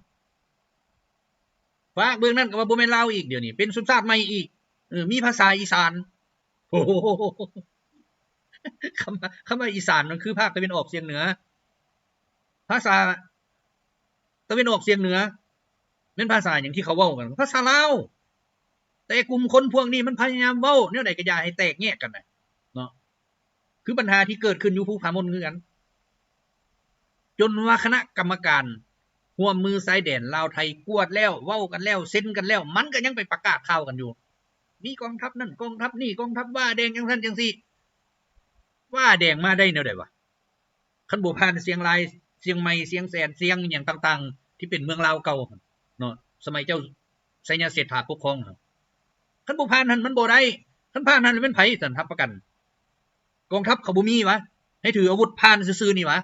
ຟາກເບື້ອງນັ້ນກໍວ່າບໍ່ແມ່ນລາວອີກ, ດຽວນີ້ເປັນຊົນຊາດໃໝ່ອີກ. ເອີ ມີພາສາອີສານ. ໂອ້ໂຫ ຄຳວ່າ ຄຳວ່າອີສານ ມັນຄືພາກຕາເວັນອອກສຽງເໜືອ. ພາສາຕາເວັນອອກສຽງເໜືອ ແມ່ນພາສາຫຍັງທີ່ເຂົາເວົ້າກັນ? ພາສາລາວ. ແຕ່ກຸ່ມຄົນພວກນີ້ມັນພະຍາຍາມເວົ້າແນວໃດກໍຢ່າໃຫ້ແຕກແຍກກັນນະ ເນາະ. ຄືບັນຫາທີ່ເກີດຂຶ້ນຢູ່ພູຜາມົນຄືກັນ, ຈົນວ່າຄະນະກຳມະການຮ່ວມມືຊາຍແດນລາວໄທກວດແລ້ວ, ເວົ້າກັນແລ້ວ, ເຊັນກັນແລ້ວ, ມັນກໍຍັງໄປປະກາດຂ່າວກັນຢູ່. ມີກອງທັບນັ້ນ, ກອງທັບນີ້, ກອງທັບວ້າແດງ ຈັ່ງຊັ້ນຈັ່ງຊີ້. ວ້າແດງມາໄດ້ແນວໃດວະ? ຄັນບໍ່ຜ່ານຊຽງລາຍ, ຊຽງໃໝ່, ຊຽງແສນ, ຊຽງຫຍັງຕ່າງໆ ທີ່ເປັນເມືອງລາວເກົ່າເນາະ, ສະໄໝເຈົ້າໄຊຍະເສດຖາປົກຄອງ, ຄັນບໍ່ຜ່ານຫັ້ນມັນບໍ່ໄດ້. ຄັນຜ່ານຫັ້ນແລ້ວແມ່ນໃຜຊັ້ນຮັບປະກັນ? ກອງທັບເຂົາບໍ່ມີຫວາ? ໃຫ້ຖືອາວຸດຜ່ານຊື່ໆນີ້ຫວາ?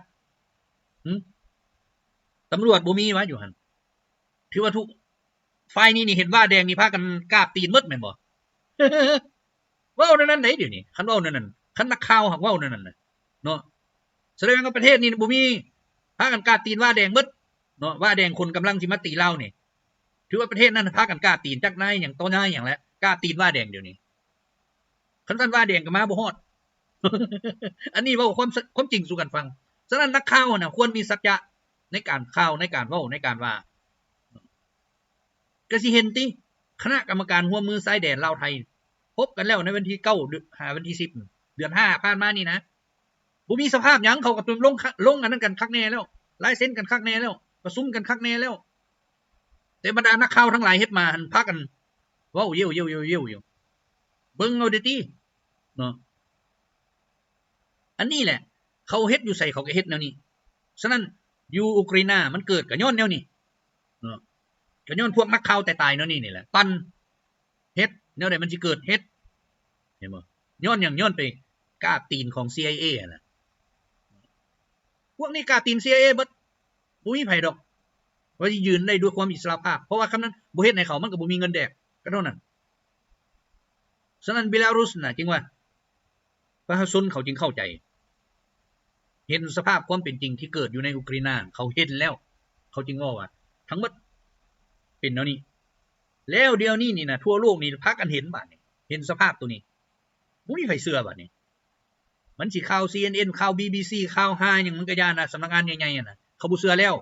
ຫື? ຕຳຫຼວດບໍ່ມີຫວາຢູ່ຫັ້ນ? ຖືວ່າທຸກ ຝ່າຍນີ້ນີ້ເຫັນວ້າແດງນີ້ພາກັນກາບຕີນໝົດແມ່ນບໍ່? ເວົ້າແນວນັ້ນໃດ໋ ດຽວນີ້. ຄັນເວົ້າແນວນັ້ນ, ຄັນນັກຂ່າວຫາກເວົ້າແນວນັ້ນນະ ເນາະ, ສະແດງວ່າປະເທດນີ້ບໍ່ມີ, ພາກັນກາບຕີນວ້າແດງໝົດເນາະ. ວ້າແດງຄົນກຳລັງຊິມາຕີລາວນີ້ ຖືວ່າປະເທດນັ້ນພາກັນກາບຕີນຈັກນາຍຫຍັງຕໍ່ນາຍຫຍັງແຫຼະ, ກາບຕີນວ້າແດງດຽວນີ້. ຄັນຊັ້ນວ້າແດງກໍມາບໍ່ຮອດ. ອັນນີ້ເວົ້າຄວາມ ຄວາມຈິງສູ່ກັນຟັງ. ສະນັ້ນນັກຂ່າວຫັ້ນນະ ຄວນມີສັດຈະໃນການຂ່າວ, ໃນການເວົ້າ, ໃນການວ່າ. ກໍຊິເຫັນຕິ ຄະນະກຳມະການຮ່ວມມືຊາຍແດນລາວໄທ ພົບກັນແລ້ວໃນວັນທີເກົ້າ ເດືອນ ຫາ ວັນທີສິບ ເດືອນຫ້າຜ່ານມານີ້ນະ. ບໍ່ມີສະພາບຫຍັງ, ເຂົາກໍຕົກລົງ ລົງອັນນັ້ນກັນຄັກແນ່ແລ້ວ, ລາຍເຊັນກັນຄັກແນ່ແລ້ວ, ປະຊຸມກັນຄັກແນ່ແລ້ວ. ແຕ່ບັນດານັກຂ່າວທັງຫຼາຍເຮັດມາຫັ້ນ ພາກັນເວົ້າເຢວໆໆໆຢູ່. ເບິ່ງເອົາເດີ້ຕິ ເນາະ. ອັນນີ້ແຫຼະ ເຂົາເຮັດຢູ່ໃສເຂົາກໍເຮັດແນວນີ້. ສະນັ້ນຢູ່ອຸກຣາຍນາມັນເກີດກໍຍ້ອນແນວນີ້ເນາະ, ກໍຍ້ອນພວກນັກຂ່າວຕາຍໆແນວນີ້ນີ້ແຫຼະ ປັ່ນ ເຮັດແນວໃດມັນຊິເກີດ ເຮັດ ເຫັນບໍ່? ຍ້ອນຫຍັງ? ຍ້ອນໄປກາບຕີນຂອງ ຊີໄອເອ ຫັ້ນລະ. ພວກນີ້ກາບຕີນ ຊີໄອເອ ເບິດ, ບໍ່ມີໃຜດອກວ່າຊິຢືນໄດ້ດ້ວຍຄວາມອິດສະຫຼະພາບ, ເພາະວ່າຄັນນັ້ນບໍ່ເຮັດໃຫ້ເຂົາ ມັນກໍບໍ່ມີເງິນແດກ ກໍເທົ່ານັ້ນ. ສະນັ້ນເບລາຣຸດນະ ຈຶ່ງວ່າ ປະຊາຊົນເຂົາຈຶ່ງເຂົ້າໃຈ, ເຫັນສະພາບຄວາມເປັນຈິງທີ່ເກີດຢູ່ໃນອຸກຣາຍນາ, ເຂົາເຫັນແລ້ວ ເຂົາຈຶ່ງເວົ້າວ່າທັງໝົດເປັນແນວນີ້. ແລ້ວດຽວນີ້ນີ້ນະ ທົ່ວໂລກນີ້ພາກັນເຫັນບາດນີ້ ເຫັນສະພາບໂຕນີ້ ບໍ່ມີໃຜເຊື່ອບາດນີ້. ມັນຊິຂ່າວ ຊີເອັນເອັນ ຂ່າວ ບີບີຊີ ຂ່າວຫາຫຍັງມັນກະຢ່ານະ ສຳນັກງານໃຫຍ່ໆຫັ້ນນະ ເຂົາບໍ່ເຊື່ອແລ້ວ.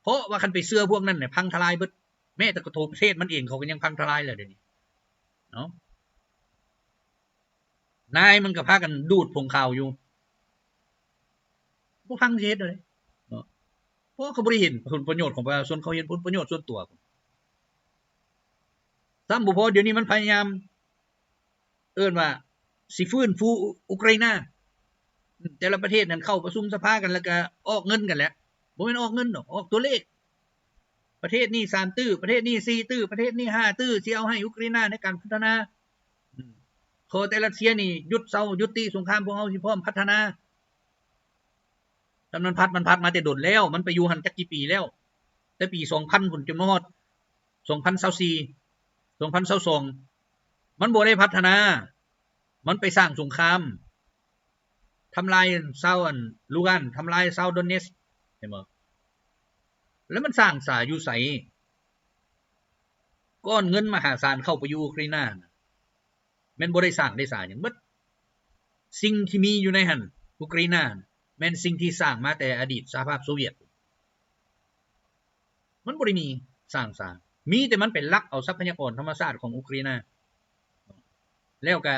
ເພາະວ່າຄັນໄປເຊື່ອພວກນັ້ນນະ ພັງທະລາຍເບິດ. ແມ້ແຕ່ກະໂທປະເທດມັນເອງ ເຂົາກະຍັງພັງທະລາຍແລ້ວດຽວນີ້ເນາະ. ນາຍມັນກະພາກັນດູດຜົງຂາວຢູ່ ບໍ່ຟັງຊິເຮັດແນວໃດເນາະ. ເພາະເຂົາບໍ່ໄດ້ເຫັນຜົນປະໂຫຍດຂອງປະຊາຊົນ ເຂົາເຫັນຜົນປະໂຫຍດສ່ວນຕົວ. ຊ້ຳບໍ່ພໍ ດຽວນີ້ມັນພະຍາຍາມ ເອີ້ນວ່າຊິຟື້ນຟູອຸກຣາຍນາ. ແຕ່ລະປະເທດນັ້ນເຂົ້າປະຊຸມສະພາກັນ ແລ້ວກະອອກເງິນກັນແຫຼະ. ບໍ່ແມ່ນອອກເງິນດອກ ອອກຕົວເລກ. ປະເທດນີ້ສາມຕື້ ປະເທດນີ້ສີ່ຕື້ ປະເທດນີ້ຫ້າຕື້ ຊິເອົາໃຫ້ອຸກຣາຍນາໃນການພັດທະນາ. ຂໍແຕ່ຣັດເຊຍນີ້ຢຸດເຊົາ ຍຸຕິສົງຄາມ ພວກເຮົາຊິພ້ອມພັດທະນາ. ຄັນມັນພັດ ມັນພັດມາແຕ່ດົນແລ້ວ ມັນໄປຢູ່ຫັ້ນຈັກກີ່ປີແລ້ວ ແຕ່ປີສອງພັນພຸ້ນ ຈົນມາຮອດສອງພັນຊາວສີ່ ສອງພັນຊາວສອງ ມັນບໍ່ໄດ້ພັດທະນາ ມັນໄປສ້າງສົງຄາມ ທຳລາຍຊາວອັນລູການ ທຳລາຍຊາວດອນເນັດ ເຫັນບໍ່? ແລ້ວມັນສ້າງສາຢູ່ໃສ? ກ້ອນເງິນມະຫາສານເຂົ້າໄປຢູ່ອຸກຣາຍນານະ ແມ່ນບໍ່ໄດ້ສ້າງໄດ້ສາຫຍັງເບິດ. ສິ່ງທີ່ມີຢູ່ໃນຫັ້ນ ອຸກຣາຍນາ ແມ່ນສິ່ງທີ່ສ້າງມາແຕ່ອະດີດສະຫະພາບໂຊວຽດ. ມັນບໍ່ໄດ້ມີສ້າງສາ ມີແຕ່ມັນໄປລັກເອົາຊັບພະຍາກອນທຳມະຊາດຂອງອຸກຣາຍນາ ແລ້ວກະ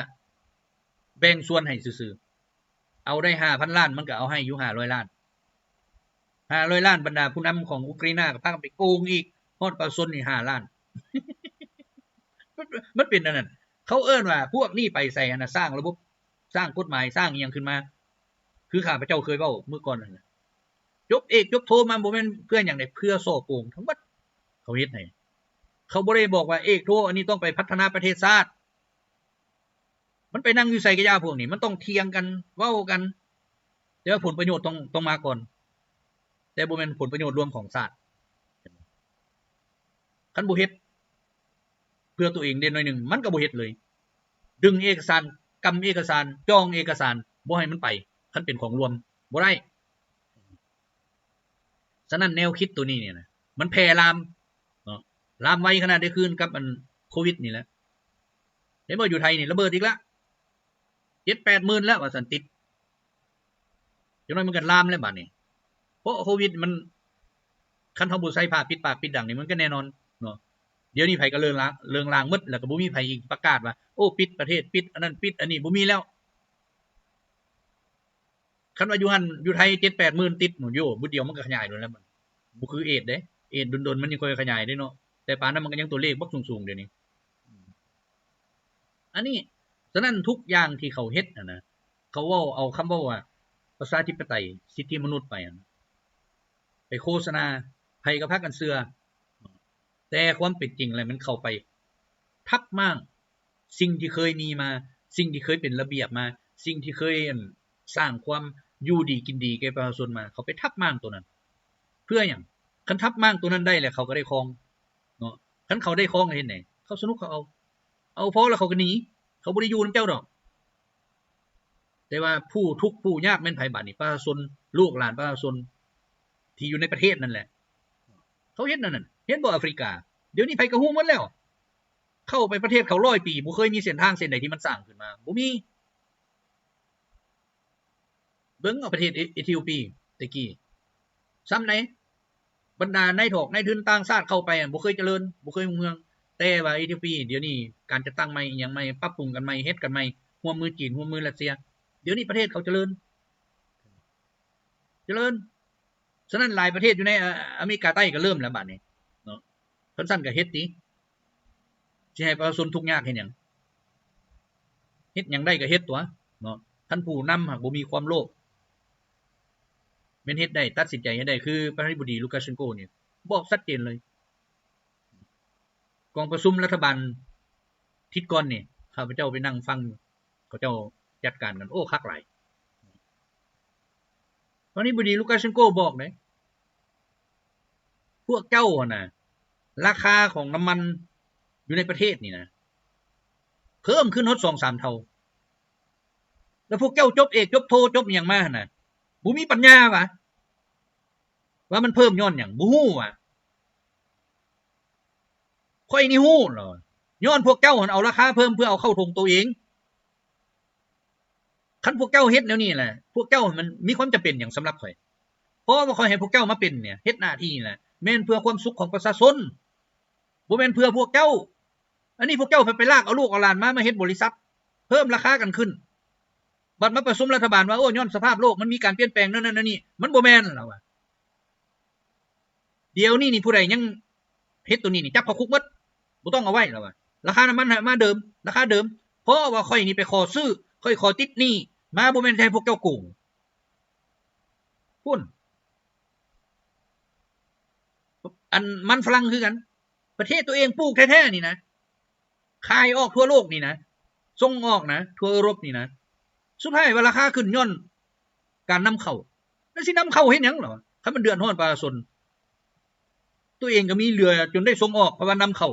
ແບ່ງສ່ວນໃຫ້ຊື່ໆ. ເອົາໄດ້ຫ້າພັນລ້ານ ມັນກະເອົາໃຫ້ຢູ່ຫ້າຮ້ອຍລ້ານ. ຫ້າຮ້ອຍລ້ານ ບັນດາຜູ້ນຳຂອງອຸກຣາຍນາກະພາກັນໄປໂກງອີກ ຮອດປະຊາຊົນນີ້ຫ້າລ້ານ. ມັນ ມັນເປັນອັນນັ້ນ ເຂົາເອີ້ນວ່າພວກນີ້ໄປໃສຫັ້ນນະ ສ້າງລະບົບ ສ້າງກົດໝາຍ ສ້າງອີ່ຫຍັງຂຶ້ນມາ ຄືຂ້າພະເຈົ້າເຄີຍເວົ້າມື້ກ່ອນຫັ້ນນະ ຈົບເອກຈົບໂທມາບໍ່ແມ່ນເພື່ອຫຍັງໃດ ເພື່ອສໍ້ໂກງທັງໝົດ. ເຂົາເຮັດໃຫ້ ເຂົາບໍ່ໄດ້ບອກວ່າເອກໂທອັນນີ້ຕ້ອງໄປພັດທະນາປະເທດຊາດ. ມັນໄປນັ່ງຢູ່ໃສກະຢ່າພວກນີ້ ມັນຕ້ອງຖຽງກັນ ເວົ້າກັນ ແຕ່ວ່າຜົນປະໂຫຍດຕ້ອງ ຕ້ອງມາກ່ອນ ແຕ່ບໍ່ແມ່ນຜົນປະໂຫຍດລວມຂອງຊາດ. ຄັນບໍ່ເຮັດເພື່ອຕົວເອງເດໜ້ອຍໜຶ່ງ ມັນກະບໍ່ເຮັດເລີຍ. ດຶງເອກະສານ ກຳເອກະສານ ຈ່ອງເອກະສານ ບໍ່ໃຫ້ມັນໄປ ຄັນເປັນຂອງລວມ ບໍ່ໄດ້. ສະນັ້ນແນວຄິດໂຕນີ້ນີ້ນະ ມັນແຜ່ລາມເນາະ ລາມໄວຂະໜາດໄດ້ຄືນກັບອັນໂຄວິດນີ້ແຫຼະ. ເຫັນບໍ່ ຢູ່ໄທນີ້ລະເບີດອີກລະ ເຈັດແປດໝື່ນແລ້ວວ່າຊັ້ນ ຕິດ ຈັກໜ້ອຍມັນກະລາມແລ້ວບາດນີ້. ເພາະໂຄວິດມັນ ຄັນເຮົາບໍ່ໃສ່ຜ້າປິດປາກປິດດັງນີ້ ມັນກະແນ່ນອນເນາະ. ດຽວນີ້ໃຜກະເລີງລາງ ເລີງລາງໝົດ ແລ້ວກະບໍ່ມີໃຜອີກປະກາດວ່າ ໂອ້ ປິດປະເທດ ປິດອັນນັ້ນ ປິດອັນນີ້ ບໍ່ມີແລ້ວ. ຄັນວ່າຢູ່ຫັ້ນຢູ່ໄທເຈັດແປດໝື່ນຕິດ ໂອ້ ມື້ດຽວມັນກະຂະຫຍາຍໂດນແລ້ວ. ບໍ່ຄືເອດເດ້ ເອດດົນໆມັນຍັງຄ່ອຍຂະຫຍາຍເດ້ເນາະ ແຕ່ປານນັ້ນມັນກະຍັງຕົວເລກບັກສູງໆດຽວນີ້. ອັນນີ້ ສະນັ້ນທຸກຢ່າງທີ່ເຂົາເຮັດຫັ້ນນະ ເຂົາເວົ້າເອົາຄຳເວົ້າວ່າປະຊາທິປະໄຕ ສິດທິມະນຸດໄປຫັ້ນ ໄປໂຄສະນາ ໃຜກະພາກັນເຊື່ອ. ແຕ່ຄວາມເປັນຈິງແລ້ວມັນເຂົ້າໄປທັບມ້າງສິ່ງທີ່ເຄີຍມີມາ ສິ່ງທີ່ເຄີຍເປັນລະບຽບມາ ສິ່ງທີ່ເຄີຍ ອັນ ສ້າງຄວາມຢູ່ດີກິນດີແກ່ປະຊາຊົນມາ ເຂົາໄປທັບມ້າງໂຕນັ້ນ. ເພື່ອຫຍັງ? ຄັນທັບມ້າງໂຕນັ້ນໄດ້ແລ້ວ ເຂົາກະໄດ້ຄອງເນາະ. ຄັນເຂົາໄດ້ຄອງແລ້ວເຮັດແນວໃດ? ເຂົາສະໜຸກເຂົາເອົາ ເອົາພໍແລ້ວເຂົາກະໜີ ເຂົາບໍ່ໄດ້ຢູ່ນຳເຈົ້າດອກ. ແຕ່ວ່າຜູ້ທຸກຜູ້ຍາກແມ່ນໃຜບາດນີ້? ປະຊາຊົນ ລູກຫຼານປະຊາຊົນທີ່ຢູ່ໃນປະເທດນັ້ນແຫຼະ ເຂົາເຮັດແນວນັ້ນ. ເຫັນບໍ່ ອາຟຣິກາ ດຽວນີ້ໃຜກະຮູ້ໝົດແລ້ວ. ເຂົ້າໄປປະເທດເຂົາຮ້ອຍປີ ບໍ່ເຄີຍມີເສັ້ນທາງເສັ້ນໃດທີ່ມັນສ້າງຂຶ້ນມາ ບໍ່ມີ. ເບິ່ງເອົາປະເທດເອ ເອທິໂອປີແຕ່ກີ້ ຊ້ຳໃດ ບັນດານາຍຖອກນາຍທຶນຕ່າງຊາດເຂົ້າໄປ ບໍ່ເຄີຍຈະເລີນ ບໍ່ເຄີຍຮຸ່ງເຮືອງ. ແຕ່ວ່າເອທິໂອປີດຽວນີ້ ການຈັດຕັ້ງໃໝ່ ອີ່ຫຍັງໃໝ່ ປັບປຸງກັນໃໝ່ ເຮັດກັນໃໝ່ ຮ່ວມມືຈີນ ຮ່ວມມືຣັດເຊຍ ດຽວນີ້ປະເທດເຂົາຈະເລີນ ຈະເລີນ. ສະນັ້ນຫຼາຍປະເທດຢູ່ໃນ ອາ ອາເມລິກາໃຕ້ກະເລີ່ມແລ້ວບາດນີ້ເນາະ. ຄັນຊັ້ນກະເຮັດຕິ ຊິໃຫ້ປະຊາຊົນທຸກຍາກເຮັດຫຍັງ? ເຮັດຫຍັງໄດ້ກະເຮັດຕົວະເນາະ. ຄັນຜູ້ນຳຫາກບໍ່ມີຄວາມໂລບ ແມ່ນເຮັດໄດ້ ຕັດສິນໃຈເຮັດໄດ້ ຄືປະທານາທິບໍດີ ລູກາເຊັນໂກ ນີ້ບອກຊັດເຈນເລີຍ. ກອງປະຊຸມລັດຖະບານທິດກ່ອນນີ້ ຂ້າພະເຈົ້າໄປນັ່ງຟັງ ເຂົາເຈົ້າຈັດການກັນ ໂອ້ ຄັກຫຼາຍ. ຕອນນີ້ບໍດີລູກາເຊັນໂກບອກເດ້ ພວກເຈົ້າຫັ້ນນະ ລາຄາຂອງນ້ຳມັນຢູ່ໃນປະເທດນີ້ນະ ເພີ່ມຂຶ້ນຮອດສອງສາມເທົ່າ ແລ້ວພວກເຈົ້າຈົບເອກຈົບໂທຈົບອີ່ຫຍັງມາຫັ້ນນະ ບໍ່ມີປັນຍາຫວາ? ວ່າມັນເພີ່ມຍ້ອນຫຍັງ? ບໍ່ຮູ້ວ່າ. ຂ້ອຍນີ້ຮູ້ແລ້ວ ຍ້ອນພວກເຈົ້າຫັ້ນເອົາລາຄາເພີ່ມເພື່ອເອົາເຂົ້າຖົງໂຕເອງ. ຄັນພວກເຈົ້າເຮັດແນວນີ້ແຫຼະ ພວກເຈົ້າມັນມີຄວາມຈຳເປັນຫຍັງສຳລັບຂ້ອຍ? ເພາະວ່າຂ້ອຍໃຫ້ພວກເຈົ້າມາເປັນນີ້ ເຮັດໜ້າທີ່ນີ້ນະ ແມ່ນເພື່ອຄວາມສຸກຂອງປະຊາຊົນ ບໍ່ແມ່ນເພື່ອພວກເຈົ້າ. ອັນນີ້ພວກເຈົ້າໄປ ໄປລາກເອົາລູກເອົາຫຼານມາ ມາເຮັດບໍລິສັດ ເພີ່ມລາຄາກັນຂຶ້ນ. ບັດມາປະຊຸມລັດຖະບານວ່າ ໂອ້ ຍ້ອນສະພາບໂລກມັນມີການປ່ຽນແປງນັ້ນໆ ນີ້ ມັນບໍ່ແມ່ນລະວ່າ. ດຽວນີ້ນີ້ຜູ້ໃດຍັງເຮັດໂຕນີ້ນີ້ ຈັບເຂົ້າຄຸກໝົດ ບໍ່ຕ້ອງເອົາໄວ້ລະວ່າ. ລາຄານ້ຳມັນໃຫ້ມາເດີມ ລາຄາເດີມ ເພາະວ່າຂ້ອຍນີ້ໄປຂໍຊື້ ຂ້ອຍຂໍຕິດໜີ້ມາ ບໍ່ແມ່ນຈະໃຫ້ພວກເຈົ້າໂກງ. ພຸ້ນ ອັນມັນຝຣັ່ງຄືກັນ ປະເທດຕົວເອງປູກແທ້ໆ ນີ້ນະ ຂາຍອອກທົ່ວໂລກນີ້ນະ ສົ່ງອອກນະ ທົ່ວເອີຣົບນີ້ນະ ສຸດທ້າຍວ່າລາຄາຂຶ້ນຍ້ອນການນຳເຂົ້າ. ແລ້ວຊິນຳເຂົ້າເຮັດຫຍັງລະ ຄັນມັນເດືອດຮ້ອນປະຊາຊົນ? ຕົວເອງກໍມີເຫຼືອຈົນໄດ້ສົ່ງອອກ ເພາະວ່ານຳເຂົ້າ.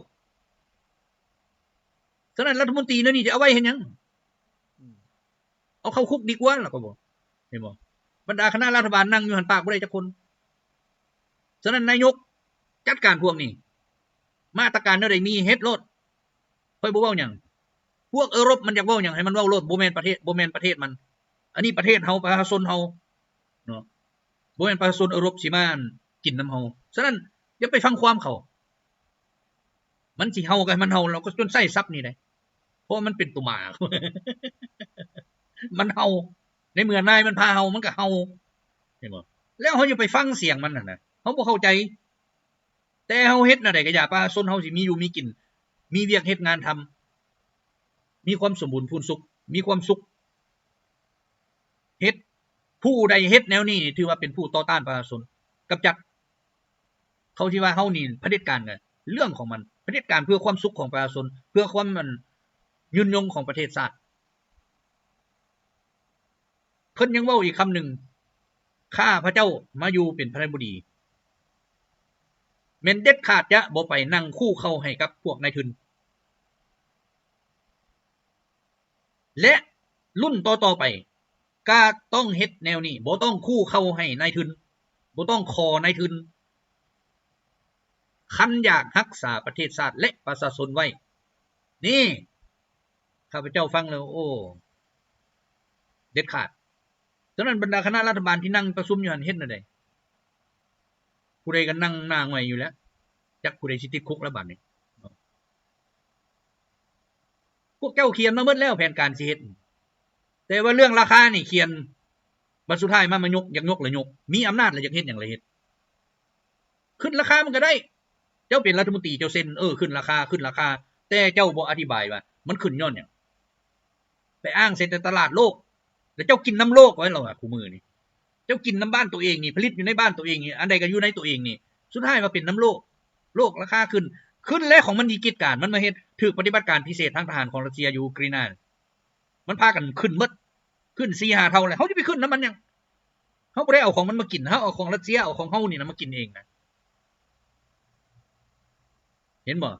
ສະນັ້ນລັດຖະມົນຕີແນວນີ້ຈະເອົາໄວ້ເຮັດຫຍັງ? ເອົາເຂົ້າຄຸກດີກວ່າລະກໍບໍ່ ເຫັນບໍ່? ບັນດາຄະນະລັດຖະບານນັ່ງຢູ່ຫັ້ນ ປາກບໍ່ໄດ້ຈັກຄົນ. ສະນັ້ນນາຍົກຈັດການພວກນີ້ ມາດຕະການແນວໃດມີເຮັດໂລດ ຂ້ອຍບໍ່ເວົ້າຫຍັງ. ພວກເອີຣົບມັນຢາກເວົ້າຫຍັງໃຫ້ມັນເວົ້າໂລດ ບໍ່ແມ່ນປະເທດ ບໍ່ແມ່ນປະເທດມັນ. ອັນນີ້ປະເທດເຮົາ ປະຊາຊົນເຮົາເນາະ ບໍ່ແມ່ນປະຊາຊົນເອີຣົບຊິມາກິນນຳເຮົາ. ສະນັ້ນຢ່າໄປຟັງຄວາມເຂົາ ມັນຊິເຫົ່າກໍໃຫ້ມັນເຫົ່າ ລາວກໍຈົນໃຊ້ສັບນີ້ໄດ໋ ເພາະມັນເປັນໂຕໝາ ມັນເຫົ່າ ໃນເມື່ອນາຍມັນພາເຫົ່າ ມັນກໍເຫົ່າ ເຫັນບໍ່? ແລ້ວເຮົາຢ່າໄປຟັງສຽງມັນຫັ້ນນະ ເຮົາບໍ່ເຂົ້າໃຈ. ແຕ່ເຮົາເຮັດແນວໃດກໍຢ່າ ປະຊາຊົນເຮົາຊິມີຢູ່ມີກິນ ມີວຽກເຮັດງານທຳ ມີຄວາມສົມບູນພູນສຸກ ມີຄວາມສຸກ. ເຮັດ ຜູ້ໃດເຮັດແນວນີ້ຖືວ່າເປັນຜູ້ຕໍ່ຕ້ານປະຊາຊົນ ກຳຈັດ. ເຂົາຊິວ່າເຮົານີ້ຜະເດັດການ ກໍເລື່ອງຂອງມັນ ຜະເດັດການເພື່ອຄວາມສຸກຂອງປະຊາຊົນ ເພື່ອຄວາມ ອັນ ຍືນຍົງຂອງປະເທດຊາດ. ເພິ່ນຍັງເວົ້າອີກຄຳໜຶ່ງ ຂ້າພະເຈົ້າມາຢູ່ເປັນປະທານາທິບໍດີ ແມ່ນເດັດຂາດຈະບໍ່ໄປນັ່ງຄູ່ເຂົ້າໃຫ້ກັບພວກນາຍທຶນ ແລະ ລຸ້ນຕໍ່ໆໄປກໍຕ້ອງເຮັດແນວນີ້ ບໍ່ຕ້ອງຄູ່ເຂົ້າໃຫ້ນາຍທຶນ ບໍ່ຕ້ອງຂໍນາຍທຶນ ຄັນຢາກຮັກສາປະເທດຊາດ ແລະ ປະຊາຊົນໄວ້. ນີ້ ຂ້າພະເຈົ້າຟັງແລ້ວ ໂອ້ ເດັດຂາດ. ສະນັ້ນບັນດາຄະນະລັດຖະບານທີ່ນັ່ງປະຊຸມຢູ່ຫັ້ນເຮັດແນວໃດ? ຜູ້ໃດກໍນັ່ງໜ້າຫງອຍຢູ່ແລ້ວ ຈັກຜູ້ໃດຊິຕິດຄຸກລະບາດນີ້. ພວກເຈົ້າຂຽນມາໝົດແລ້ວແຜນການຊິເຮັດ ແຕ່ວ່າເລື່ອງລາຄານີ້ຂຽນ ບັດສຸດທ້າຍມາ ມາຍົກ ຢາກຍົກລະຍົກ ມີອຳນາດລະຢາກເຮັດຫຍັງລະເຮັດ. ຂຶ້ນລາຄາມັນກໍໄດ້ ເຈົ້າເປັນລັດຖະມົນຕີເຈົ້າເຊັນ ເອີ ຂຶ້ນລາຄາ ຂຶ້ນລາຄາ ແຕ່ເຈົ້າບໍ່ອະທິບາຍວ່າມັນຂຶ້ນຍ້ອນຫຍັງ. ໄປອ້າງໃສ່ແຕ່ຕະຫຼາດໂລກ ແລ້ວເຈົ້າກິນນຳໂລກໄວ້ແລ້ວວ່າ ຄູ່ມື້ນີ້ ເຈົ້າກິນນຳບ້ານໂຕເອງນີ້ ຜະລິດຢູ່ໃນບ້ານໂຕເອງນີ້ ອັນໃດກໍຢູ່ໃນໂຕເອງນີ້ ສຸດທ້າຍວ່າເປັນນຳໂລກ. ໂລກລາຄາຂຶ້ນ ຂຶ້ນແລ້ວຂອງມັນດີກິດການ ມັນມາເຮັດຖືກປະຕິບັດການພິເສດທາງທະຫານຂອງຣັດເຊຍຢູ່ອູກຣາຍນາ ມັນພາກັນຂຶ້ນໝົດ ຂຶ້ນສີ່ຫ້າເທົ່າແລ້ວ ເຮົາຈະໄປຂຶ້ນນຳມັນຫຍັງ? ເຮົາບໍ່ໄດ້ເອົາຂອງມັນມາກິນ ເຮົາເອົາຂອງຣັດເຊຍ ເອົາຂອງເຮົານີ້ນະມາກິນເອງນະ ເຫັນບໍ່?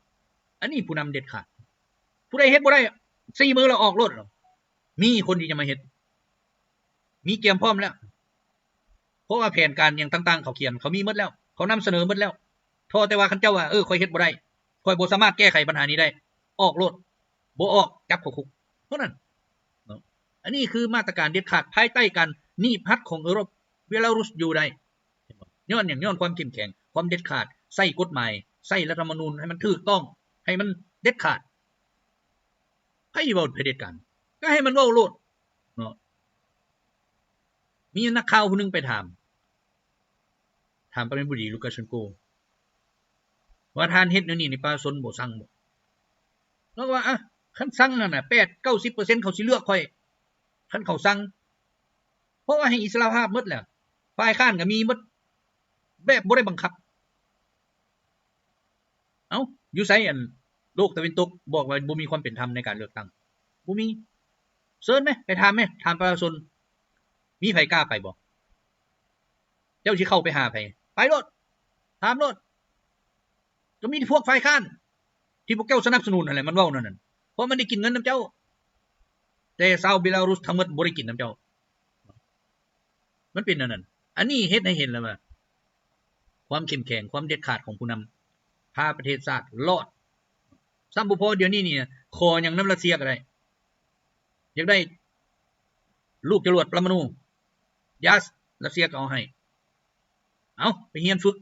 ອັນນີ້ຜູ້ນຳເດັດຂາດ ຜູ້ໃດເຮັດບໍ່ໄດ້ ສີ່ມື້ແລ້ວອອກໂລດ. ມີຄົນທີ່ຈະມາເຮັດ ມີກຽມພ້ອມແລ້ວ ເພາະວ່າແຜນການຫຍັງຕ່າງໆ ເຂົາຂຽນ ເຂົາມີໝົດແລ້ວ ເຂົານຳສະເໜີໝົດແລ້ວ. ທໍ່ແຕ່ວ່າຄັນເຈົ້າວ່າ ເອີ ຂ້ອຍເຮັດບໍ່ໄດ້ ຂ້ອຍບໍ່ສາມາດແກ້ໄຂບັນຫານີ້ໄດ້ ອອກໂລດ ບໍ່ອອກ ຈັບເຂົ້າຄຸກ ເທົ່ານັ້ນເນາະ. ອັນນີ້ຄືມາດຕະການເດັດຂາດ ພາຍໃຕ້ການໜີບຮັດຂອງເອີຣົບ ເບລາຣຸດຢູ່ໄດ້. ຍ້ອນຫຍັງ? ຍ້ອນຄວາມເຂັ້ມແຂງ ຄວາມເດັດຂາດ ໃຊ້ກົດໝາຍ ໃຊ້ລັດຖະມະນູນໃຫ້ມັນຖືກຕ້ອງ ໃຫ້ມັນເດັດຂາດ. ໃຜເວົ້າຜະເດັດການ ກໍໃຫ້ມັນເວົ້າໂລດເນາະ. ມີນັກຂ່າວຜູ້ໜຶ່ງໄປຖາມ ຖາມປະທານາທິບໍດີ ລູກາເຊັນໂກ ວ່າທ່ານເຮັດແນວນີ້ນີ້ ປະຊາຊົນບໍ່ຊັງບໍ່? ລາວກໍວ່າ ອະ ຄັນຊັງຫັ້ນນະ ແປດເກົ້າສິບເປີເຊັນ ເຂົາຊິເລືອກຂ້ອຍ ຄັນເຂົາຊັງ ເພາະວ່າໃຫ້ອິດສະຫຼະພາບໝົດແລ້ວ ຝ່າຍຄ້ານກໍມີໝົດ ແບບບໍ່ໄດ້ບັງຄັບ. ເອົ້າ ຢູ່ໃສ ອັນ ໂລກຕາເວັນຕົກບອກວ່າບໍ່ມີຄວາມເປັນທຳໃນການເລືອກຕັ້ງ? ບໍ່ມີ. ເຊີນແມ ໄປຖາມແມ ຖາມປະຊາຊົນ ມີໃຜກ້າໄປບໍ່? ເຈົ້າຊິເຂົ້າໄປຫາໃຜ? ໄປໂລດ ຖາມໂລດ. ກໍມີແຕ່ພວກຝ່າຍຄ້ານທີ່ພວກເຈົ້າສະໜັບສະໜູນຫັ້ນແຫຼະ ມັນເວົ້າແນວນັ້ນ ເພາະມັນໄດ້ກິນເງິນນຳເຈົ້າ. ແຕ່ຊາວເບລາຣຸດທັງໝົດບໍ່ໄດ້ກິນນຳເຈົ້າ. ມັນເປັນແນວນັ້ນ. ອັນນີ້ເຮັດໃຫ້ເຫັນແລ້ວວ່າ ຄວາມເຂັ້ມແຂງ ຄວາມເດັດຂາດຂອງຜູ້ນຳ ພາປະເທດຊາດລອດ. ຊ້ຳບໍ່ພໍ ດຽວນີ້ນີ້ ຂໍຫຍັງນຳຣັດເຊຍກໍໄດ້ ຢາກໄດ້ລູກຈະຫຼວດປະມານູ ຢາສ ຣັດເຊຍກໍເອົາໃຫ້. ເອົາ ໄປຮຽນຝຶກ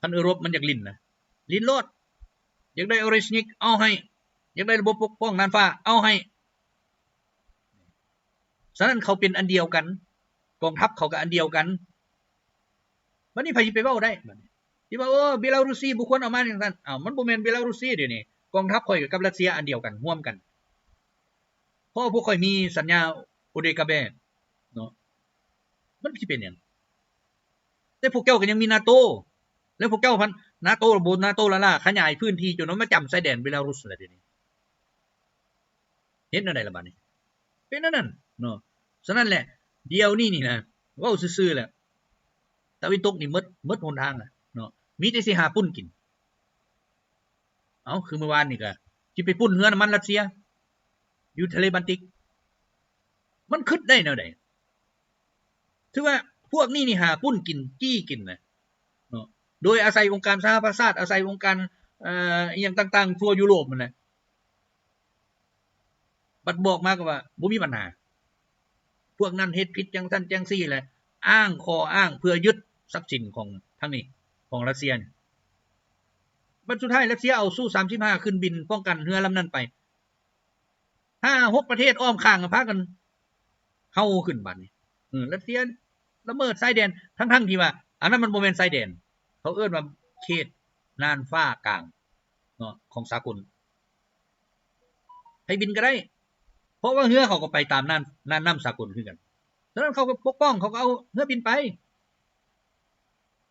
ຄັນເອີຣົບມັນຢາກຫຼິ້ນນະ ຫຼິ້ນໂລດ. ຢາກໄດ້ໂອເຣຊນິກ ເອົາໃຫ້. ຢາກໄດ້ລະບົບປົກປ້ອງນ່ານຟ້າ ເອົາໃຫ້. ສະນັ້ນເຂົາເປັນອັນດຽວກັນ ກອງທັບເຂົາກໍອັນດຽວກັນ. ບັດນີ້ໃຜຊິໄປເວົ້າໄດ້? ບັດນີ້ຊິວ່າ ໂອ້ ເບລາຣຸດຊີບໍ່ຄວນເອົາມາຈັ່ງຊັ້ນ. ເອົ້າ ມັນບໍ່ແມ່ນເບລາຣຸດຊີດຽວນີ້ ກອງທັບຂ້ອຍກັບຣັດເຊຍອັນດຽວກັນ ຮ່ວມກັນ ເພາະວ່າພວກຂ້ອຍມີສັນຍາໂອເດກາແບເນາະ ມັນຊິເປັນຫຍັງ? ແຕ່ພວກເຈົ້າກໍຍັງມີນາໂຕ ແລ້ວພວກເຈົ້າພັນ ນາໂຕບໍ່ນາໂຕລ້າໆ ຂະຫຍາຍພື້ນທີ່ຈົນວ່າມາຈຳຊາຍແດນເບລາຣຸດແລ້ວດຽວນີ້ ເຮັດແນວໃດລະບັດນີ້? ເປັນແນວນັ້ນເນາະ. ສະນັ້ນແຫຼະ ດຽວນີ້ນີ້ນະ ເວົ້າຊື່ໆແຫຼະ ຕາເວັນຕົກນີ້ໝົດ ໝົດຫົນທາງແລ້ວເນາະ ມີແຕ່ຊິຫາປຸ້ນກິນ. ເອົ້າ ຄືມື້ວານນີ້ກະຊິໄປປຸ້ນເຮືອນ້ຳມັນຣັດເຊຍຢູ່ທະເລບານຕິກ ມັນຄຶດໄດ້ແນວໃດ? ຖືວ່າພວກນີ້ນີ້ຫາປຸ້ນກິນ ຈີ້ກິນນະເນາະ ໂດຍອາໄສອົງການສະຫະປະຊາຊາດ ອາໄສອົງການ ເອີ ອີ່ຫຍັງຕ່າງໆທົ່ວຢູໂຣບຫັ້ນແຫຼະ. ບັດບອກມາກໍວ່າບໍ່ມີບັນຫາ ພວກນັ້ນເຮັດຜິດຈັ່ງຊັ້ນຈັ່ງຊີ້ແຫຼະ ອ້າງຂໍ້ອ້າງເພື່ອຍຶດຊັບສິນຂອງທາງນີ້ ຂອງຣັດເຊຍນີ້. ບັດສຸດທ້າຍຣັດເຊຍເອົາຊູສາມສິບຫ້າຂຶ້ນບິນປ້ອງກັນເຮືອລຳນັ້ນໄປ ຫ້າຫົກປະເທດອ້ອມຂ້າງພາກັນເຫົ່າຂຶ້ນບາດນີ້ ເອີ ຣັດເຊຍລະເມີດຊາຍແດນ ທັງໆທີ່ວ່າອັນນັ້ນມັນບໍ່ແມ່ນຊາຍແດນ ເຂົາເອີ້ນວ່າເຂດນ່ານຟ້າກາງເນາະ ຂອງສາກົນ. ໃຜບິນກໍໄດ້ ເພາະວ່າເຮືອເຂົາກໍໄປຕາມນ່ານ ນ່ານນ້ຳສາກົນຄືກັນ. ສະນັ້ນເຂົາກໍປົກປ້ອງ ເຂົາກໍເອົາເຮືອບິນໄປ.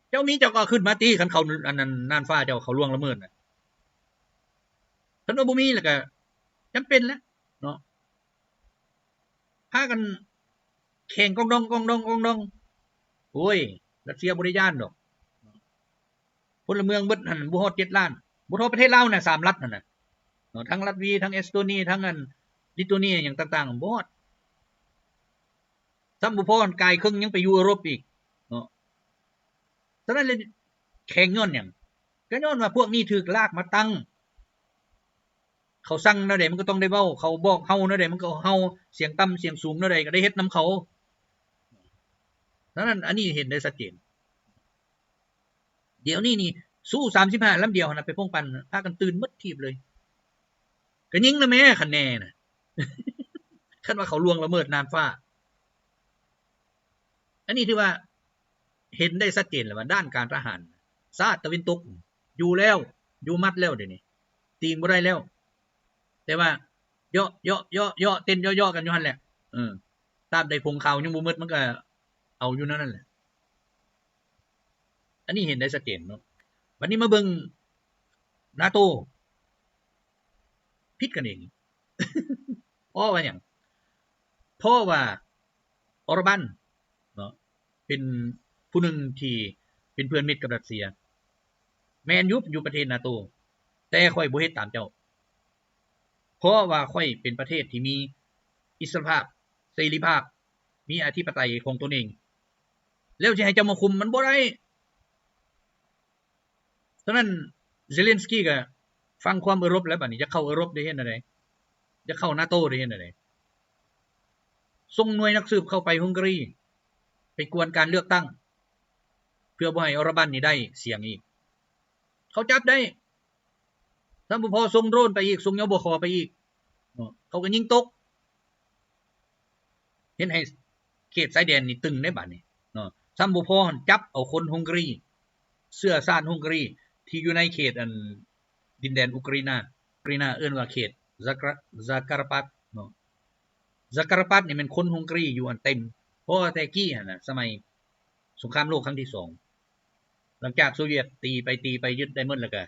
ເຈົ້າມີເຈົ້າກໍເອົາຂຶ້ນມາຕິ ຄັນເຂົາ ອັນນັ້ນ ນ່ານຟ້າເຈົ້າເຂົາລ່ວງລະເມີດນະ. ຄັນວ່າບໍ່ມີແລ້ວກໍຈຳເປັນແຫຼະເນາະ ພາກັນແຂ່ງກອງດອງ ກອງດອງ ກອງດອງ. ໂອ້ຍ ຣັດເຊຍບໍ່ໄດ້ຢ້ານດອກ. ພົນລະເມືອງເບິດຫັ້ນບໍ່ຮອດເຈັດລ້ານ ບໍ່ເທົ່າປະເທດລາວນະ ສາມລັດຫັ້ນນະເນາະ ທັງລັດເວຍ ທັງເອສໂຕເນຍ ທັງອັນລິໂຕເນຍ ຫຍັງຕ່າງໆ ບໍ່ຮອດ. ຊ້ຳບໍ່ພໍ ກາຍເຄິ່ງຍັງໄປຢູ່ເອີຣົບອີກເນາະ. ສະນັ້ນແຫຼະ ແຂ່ງຍ້ອນຫຍັງ? ກໍຍ້ອນວ່າພວກນີ້ຖືກລາກມາຕັ້ງ ເຂົາສັ່ງແນວໃດມັນກໍຕ້ອງໄດ້ເວົ້າ ເຂົາບອກເຮົາແນວໃດມັນກໍເຮົາ ສຽງຕ່ຳສຽງສູງແນວໃດກໍໄດ້ເຮັດນຳເຂົາ. ສະນັ້ນ ອັນນີ້ເຫັນໄດ້ຊັດເຈນ. ດຽວນີ້ນີ້ ຊູສາມສິບຫ້າລຳດຽວຫັ້ນນະ ໄປພົງປັນ ພາກັນຕື່ນໝົດທີບເລີຍ ກໍຍິງນະແມ້ ຄັນແນ່ນະ ຄັນວ່າເຂົາລ່ວງລະເມີດນ່ານຟ້າ. ອັນນີ້ຖືວ່າເຫັນໄດ້ຊັດເຈນແລ້ວວ່າ ດ້ານການທະຫານ ຊາດຕາເວັນຕົກຢູ່ແລ້ວ ຢູ່ໝັດແລ້ວ ດຽວນີ້ຕີງບໍ່ໄດ້ແລ້ວ. ແຕ່ວ່າເຍາະ ເຍາະ ເຍາະ ເຍາະ ເຕັ້ນເຍາະໆກັນຢູ່ຫັ້ນແຫຼະ. ເອີ ຕາມໃດຜົງຂາວຍັງບໍ່ໝົດ ມັນກໍເອົາຢູ່ແນວນັ້ນແຫຼະ. ອັນນີ້ເຫັນໄດ້ຊັດເຈນເນາະ. ບັດນີ້ມາເບິ່ງນາໂຕ ຜິດກັນເອງ. ເພາະວ່າຫຍັງ? ເພາະວ່າອໍຣະບານເນາະ ເປັນຜູ້ໜຶ່ງທີ່ເປັນເພື່ອນມິດກັບຣັດເຊຍ. ແມ່ນຢູ່ ຢູ່ປະເທດນາໂຕ ແຕ່ຂ້ອຍບໍ່ເຮັດຕາມເຈົ້າ ເພາະວ່າຂ້ອຍເປັນປະເທດທີ່ມີອິດສະລະພາບ ເສລີພາບ ມີອະທິປະໄຕຂອງຕົນເອງ ແລ້ວຊິໃຫ້ເຈົ້າມາຄຸມ ມັນບໍ່ໄດ້. ສະນັ້ນ ເຊເລັນສກີກໍຟັງຄວາມເອີຣົບແລ້ວ ບາດນີ້ຢາກເຂົ້າເອີຣົບໄດ້ເຮັດແນວໃດ? ຢາກເຂົ້ານາໂຕໄດ້ເຮັດແນວໃດ? ສົ່ງໜ່ວຍນັກສືບເຂົ້າໄປຮັງກາຣີ ໄປກວນການເລືອກຕັ້ງ ເພື່ອບໍ່ໃຫ້ອໍຣະບານນີ້ໄດ້ສຽງອີກ. ເຂົາຈັບໄດ້. ຊ້ຳບໍ່ພໍ ສົ່ງໂດຣນໄປອີກ ສົ່ງ ຍບຂ ໄປອີກເນາະ ເຂົາກໍຍິງຕົກ ເຮັດໃຫ້ເຂດຊາຍແດນນີ້ຕຶງໃນບາດນີ້ເນາະ. ຊ້ຳບໍ່ພໍ ຈັບເອົາຄົນຮັງກາຣີ ເຊື້ອຊາດຮັງກາຣີ ທີ່ຢູ່ໃນເຂດອັນ ດິນແດນອຸກຣາຍນາ ອຸກຣາຍນາເອີ້ນວ່າເຂດ Zakar- Zakarpathe ເນາະ. Zakarpathe ນີ້ແມ່ນຄົນຮັງກາຣີຢູ່ອັນເຕັມ ເພາະວ່າແຕ່ກີ້ຫັ້ນນະ ສະໄໝສົງຄາມໂລກຄັ້ງທີສອງ ຫຼັງຈາກໂຊວຽດຕີໄປຕີໄປຍຶດໄດ້ໝົດ ແລ້ວກະ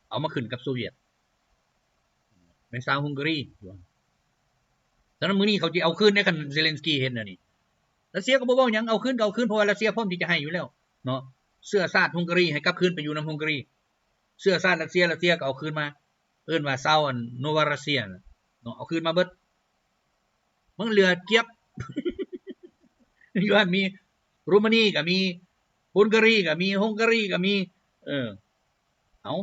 ເອົາມາຂຶ້ນກັບໂຊວຽດ ແມ່ນຊາວຮັງກາຣີ. ສະນັ້ນມື້ນີ້ເຂົາຊິເອົາຄືນເດ້ ຄັນເຊເລັນສກີເຮັດແນວນີ້. ຣັດເຊຍກໍບໍ່ເວົ້າຫຍັງ ເອົາຄືນກໍເອົາຄືນ ເພາະວ່າຣັດເຊຍພ້ອມທີ່ຈະໃຫ້ຢູ່ແລ້ວເນາະ. ເຊື້ອຊາດຮັງກາຣີໃຫ້ກັບຄືນໄປຢູ່ນຳຮັງກາຣີ ເຊື້ອຊາດຣັດເຊຍ ຣັດເຊຍກໍເອົາຄືນມາ ເອີ້ນວ່າຊາວອັນ Novorossiya ເນາະ ເອົາຄືນມາເບິດ. ມັນເຫຼືອກຽບ ຢູ່ຫັ້ນມີໂຣມານີກໍມີ ບຸນກາຣີກໍມີ ຮົງກາຣີກໍມີ ເອີ ເອົາ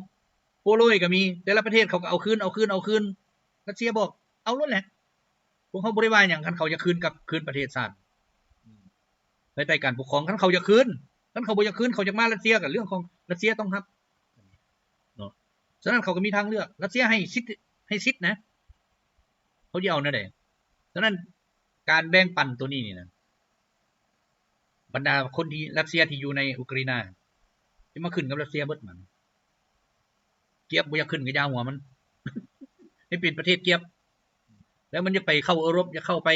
ໂປໂລຍກໍມີ ແຕ່ລະປະເທດເຂົາກໍເອົາຄືນ ເອົາຄືນ ເອົາຄືນ ຣັດເຊຍບອກ ເອົາໂລດແຫຼະ ພວກເຮົາບໍ່ໄດ້ວ່າຫຍັງ ຄັນເຂົາຢາກຄືນກັບຄືນປະເທດຊາດ ພາຍໃຕ້ການປົກຄອງ ຄັນເຂົາຢາກຄືນ ຄັນເຂົາບໍ່ຢາກຄືນ ເຂົາຢາກມາຣັດເຊຍ ກໍເລື່ອງຂອງຣັດເຊຍ ຕ້ອງຮັບເນາະ. ສະນັ້ນເຂົາກໍມີທາງເລືອກ ຣັດເຊຍໃຫ້ສິດ ໃຫ້ສິດນະ ເຂົາຊິເອົາແນວໃດ? ສະນັ້ນການແບ່ງປັນໂຕນີ້ນີ້ນະ ບັນດາຄົນທີ່ ຣັດເຊຍທີ່ຢູ່ໃນອຸກຣາຍນາ ຈະມາຂຶ້ນກັບຣັດເຊຍເບິດ ມັນ ກຽບບໍ່ຢາກຂຶ້ນກໍຢ່າຫົວມັນ ໃຫ້ເປັນປະເທດກຽບ ແລ້ວມັນຢາກໄປເຂົ້າເອີຣົບ ຢາກເຂົ້າໄປ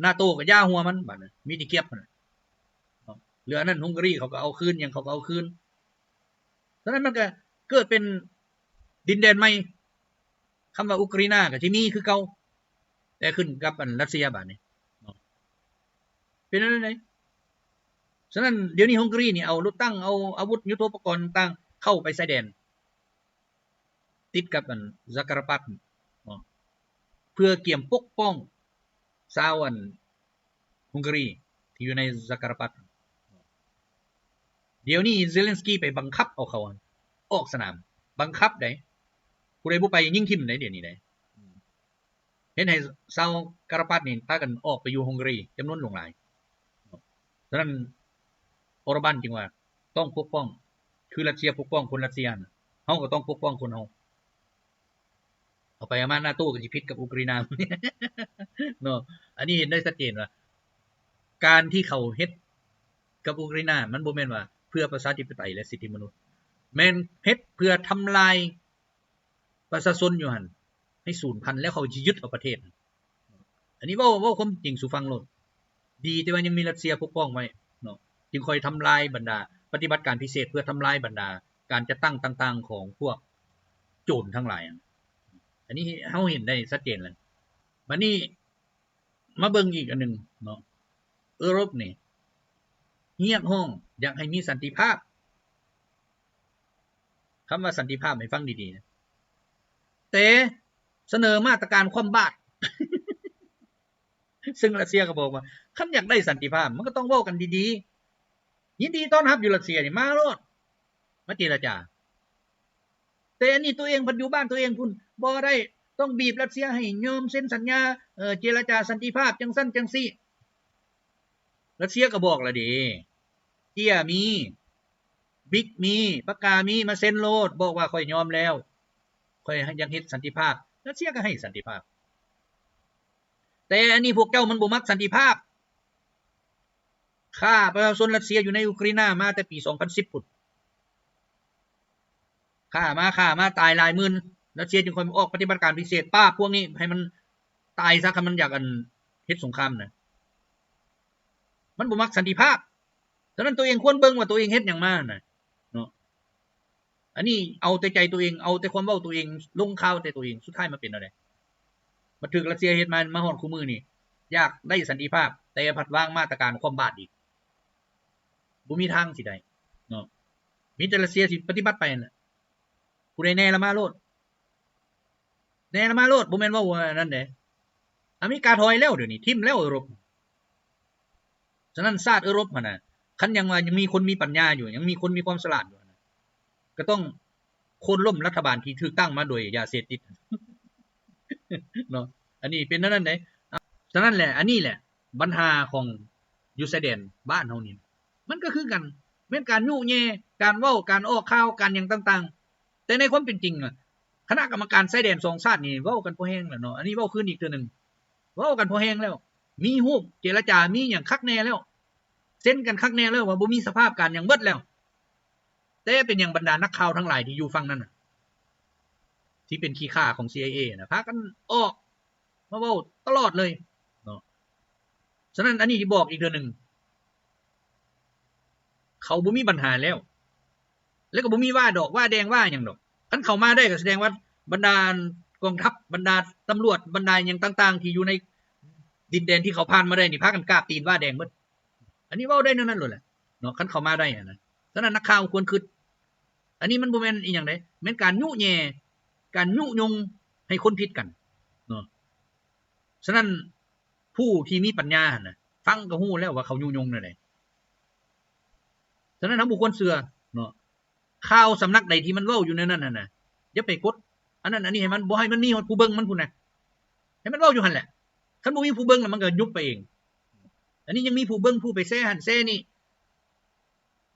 ນາໂຕ ກໍຢ່າຫົວມັນ ບາດນີ້ມີແຕ່ກຽບຫັ້ນແຫຼະເນາະ. ເຫຼືອນັ້ນ ຮົງກາຣີເຂົາກໍເອົາຄືນ ຫຍັງເຂົາກໍເອົາຄືນ. ສະນັ້ນມັນກໍເກີດເປັນດິນແດນໃໝ່ ຄຳວ່າອຸກຣາຍນາກໍຊິມີຄືເກົ່າ ແຕ່ຂຶ້ນກັບອັນຣັດເຊຍບາດນີ້ເນາະ ເປັນແນວນັ້ນເດ້. ສະນັ້ນດຽວນີ້ຮົງກາຣີນີ້ເອົາລົດຕັງ ເອົາອາວຸດຍຸດໂທປະກອນຕ່າງໆ ເຂົ້າໄປຊາຍແດນ ຕິດກັບອັນ Zakarpattia ເນາະ ເພື່ອກຽມປົກປ້ອງຊາວອັນ ຮົງກາຣີທີ່ຢູ່ໃນ Zakarpattia. ດຽວນີ້ Zelensky ໄປບັງຄັບເອົາເຂົາອອກສະໜາມ ບັງຄັບໃດ໋ ຜູ້ໃດບໍ່ໄປຍິງຖິ້ມໃດ໋ ດຽວນີ້ໃດ໋ ເຮັດໃຫ້ຊາວກາຣະປັດນີ້ພາກັນອອກໄປຢູ່ຮົງກາຣີຈຳນວນຫຼວງຫຼາຍ. ສະນັ້ນ Orbán ຈຶ່ງວ່າຕ້ອງປົກປ້ອງ ຄືຣັດເຊຍປົກປ້ອງຄົນຣັດເຊຍ ເຮົາກໍຕ້ອງປົກປ້ອງຄົນເຮົາ. ເອົາໄປເອົາມາ ນາໂຕ ກໍຊິຜິດກັບອຸກຣາຍນາເນາະ ອັນນີ້ເຫັນໄດ້ຊັດເຈນວ່າ ການທີ່ເຂົາເຮັດກັບອຸກຣາຍນາ ມັນບໍ່ແມ່ນວ່າເພື່ອປະຊາທິປະໄຕ ແລະ ສິດທິມະນຸດ ແມ່ນເຮັດເພື່ອທຳລາຍປະຊາຊົນຢູ່ຫັ້ນໃຫ້ສູນພັນ ແລ້ວເຂົາຊິຍຶດເອົາປະເທດ. ອັນນີ້ເວົ້າ ເວົ້າຄວາມຈິງສູ່ຟັງໂລດ. ດີແຕ່ວ່າຍັງມີຣັດເຊຍປົກປ້ອງໄວ້ເນາະ ຈຶ່ງຄ່ອຍທຳລາຍບັນດາປະຕິບັດການພິເສດ ເພື່ອທຳລາຍບັນດາການຈັດຕັ້ງຕ່າງໆຂອງພວກໂຈນທັງຫຼາຍ. ອັນນີ້ເຮົາເຫັນໄດ້ຊັດເຈນແລ້ວ. ບັດນີ້ມາເບິ່ງອີກອັນໜຶ່ງເນາະ ເອີຣົບນີ້ຮຽກຮ້ອງຢາກໃຫ້ມີສັນຕິພາບ. ຄຳວ່າສັນຕິພາບໃຫ້ຟັງດີໆ ແຕ່ສະເໜີມາດຕະການຄວ່ຳບາດ ຊຶ່ງຣັດເຊຍກໍບອກວ່າ ຄັນຢາກໄດ້ສັນຕິພາບ ມັນກໍຕ້ອງເວົ້າກັນດີໆ. ຍິນດີຕ້ອນຮັບຢູ່ຣັດເຊຍນີ້ ມາໂລດ ມາເຈລະຈາ. ແຕ່ອັນນີ້ຕົວເອງພັດຢູ່ບ້ານຕົວເອງພຸ້ນ ບໍ່ໄດ້ ຕ້ອງບີບຣັດເຊຍໃຫ້ຍອມເຊັນສັນຍາ ເອີ ເຈລະຈາສັນຕິພາບ ຈັ່ງຊັ້ນຈັ່ງຊີ້. ຣັດເຊຍກໍບອກລະເດ ເຈ້ຍມີ ບິກມີ ປາກກາມີ ມາເຊັນໂລດ ບອກວ່າຂ້ອຍຍອມແລ້ວ ຂ້ອຍຢາກເຮັດສັນຕິພາບ. ຣັດເຊຍກໍໃຫ້ສັນຕິພາບ. ແຕ່ອັນນີ້ພວກເຈົ້າມັນບໍ່ມັກສັນຕິພາບ ຂ້າປະຊາຊົນຣັດເຊຍຢູ່ໃນອຸກຣາຍນາມາແຕ່ປີສອງພັນສິບພຸ້ນ ຂ້າມາ ຂ້າມາຕາຍຫຼາຍໝື່ນ ຣັດເຊຍຈຶ່ງຄ່ອຍອອກປະຕິບັດການພິເສດ ປາບພວກນີ້ໃຫ້ມັນຕາຍຊະ ຄັນມັນຢາກອັນເຮັດສົງຄາມນະ. ມັນບໍ່ມັກສັນຕິພາບ. ສະນັ້ນຕົວເອງຄວນເບິ່ງວ່າຕົວເອງເຮັດຫຍັງມານະເນາະ. ອັນນີ້ເອົາແຕ່ໃຈຕົວເອງ ເອົາແຕ່ຄວາມເວົ້າຕົວເອງ ລົງຂ່າວແຕ່ຕົວເອງ ສຸດທ້າຍມາເປັນແນວໃດ? ມາຖືກຣັດເຊຍເຮັດມາ ມາຮອດຄູ່ມື້ນີ້ ຢາກໄດ້ສັນຕິພາບ ແຕ່ພັດວາງມາດຕະການຄວ່ຳບາດອີກ ບໍ່ມີທາງຊິໄດ້ເນາະ. ມີແຕ່ຣັດເຊຍຊິປະຕິບັດໄປຫັ້ນແຫຼະ. ຜູ້ໃດແນ່ລະມາໂລດ ແນ່ລະມາໂລດ ບໍ່ແມ່ນເວົ້າອັນນັ້ນເດ້. ອາເມລິກາຖອຍແລ້ວ ດຽວນີ້ຖິ້ມແລ້ວເອີຣົບ. ສະນັ້ນຊາດເອີຣົບຫັ້ນນະ ຄັນຍັງວ່າຍັງມີຄົນມີປັນຍາຢູ່ ຍັງມີຄົນມີຄວາມສະຫຼາດຢູ່ຫັ້ນນະ ກໍຕ້ອງໂຄ່ນລົ້ມລັດຖະບານທີ່ຖືກຕັ້ງມາໂດຍຢາເສບຕິດເນາະ. ອັນນີ້ເປັນແນວນັ້ນເດ້. ສະນັ້ນແຫຼະ ອັນນີ້ແຫຼະບັນຫາຂອງຢູ່ຊາຍແດນບ້ານເຮົານີ້ ມັນກໍຄືກັນ ແມ່ນການຍຸແຍ່ ການເວົ້າ ການອອກຂ່າວ ການຫຍັງຕ່າງໆ. ແຕ່ໃນຄວາມເປັນຈິງ ຄະນະກຳມະການຊາຍແດນສອງຊາດນີ້ເວົ້າກັນພໍແຮງແລ້ວເນາະ. ອັນນີ້ເວົ້າຄືນອີກເທື່ອໜຶ່ງ ເວົ້າກັນພໍແຮງແລ້ວ ມີຮູບເຈລະຈາ ມີຫຍັງຄັກແນ່ແລ້ວ ເຊັນກັນຄັກແນ່ແລ້ວວ່າບໍ່ມີສະພາບການຫຍັງເບິດແລ້ວ. ແຕ່ເປັນຫຍັງບັນດານັກຂ່າວທັງຫຼາຍທີ່ຢູ່ຝັ່ງນັ້ນນະ ທີ່ເປັນຂີ້ຂ້າຂອງ ຊີໄອເອ ນະ ພາກັນອອກມາເວົ້າຕະຫຼອດເລີຍເນາະ. ສະນັ້ນອັນນີ້ຊິບອກອີກເທື່ອໜຶ່ງ ເຂົາບໍ່ມີບັນຫາແລ້ວ ແລ້ວກໍບໍ່ມີວ່າດອກວ່າແດງວ່າຫຍັງດອກ. ຄັນເຂົາມາໄດ້ກໍສະແດງວ່າບັນດາກອງທັບ ບັນດາຕຳຫຼວດ ບັນດາຫຍັງຕ່າງໆ ທີ່ຢູ່ໃນດິນແດນທີ່ເຂົາຜ່ານມາໄດ້ນີ້ ພາກັນກາບຕີນວ່າແດງເບິດ. ອັນນີ້ເວົ້າໄດ້ແນວນັ້ນໂລດແຫຼະເນາະ ຄັນເຂົາມາໄດ້ຫັ້ນນະ. ສະນັ້ນນັກຂ່າວຄວນຄິດ ອັນນີ້ມັນບໍ່ແມ່ນອີ່ຫຍັງເດ້ ແມ່ນການຍຸແຍ່ ການຍຸຍົງໃຫ້ຄົນຜິດກັນເນາະ. ສະນັ້ນຜູ້ທີ່ມີປັນຍາຫັ້ນນະ ຟັງກໍຮູ້ແລ້ວວ່າເຂົາຍຸຍົງແນວໃດ. ສ ະນັ້ນ ເຮົາບໍ່ຄວນເຊື່ອເນາະ. ຂ່າວສຳນັກໃດທີ່ມັນເວົ້າຢູ່ໃນນັ້ນຫັ້ນນະ ຢ່າໄປກົດອັນນັ້ນອັນນີ້ໃຫ້ມັນ, ບໍ່ໃຫ້ມັນມີຮອດຜູ້ເບິ່ງມັນພຸ້ນນະ, ໃຫ້ມັນເວົ້າຢູ່ຫັ້ນແຫຼະ. ຄັນບໍ່ມີຜູ້ເບິ່ງລະ ມັນກໍຍຸບໄປເອງ. ອັນນີ້ຍັງມີຜູ້ເບິ່ງ, ຜູ້ໄປແຊຫັ້ນແຊນີ້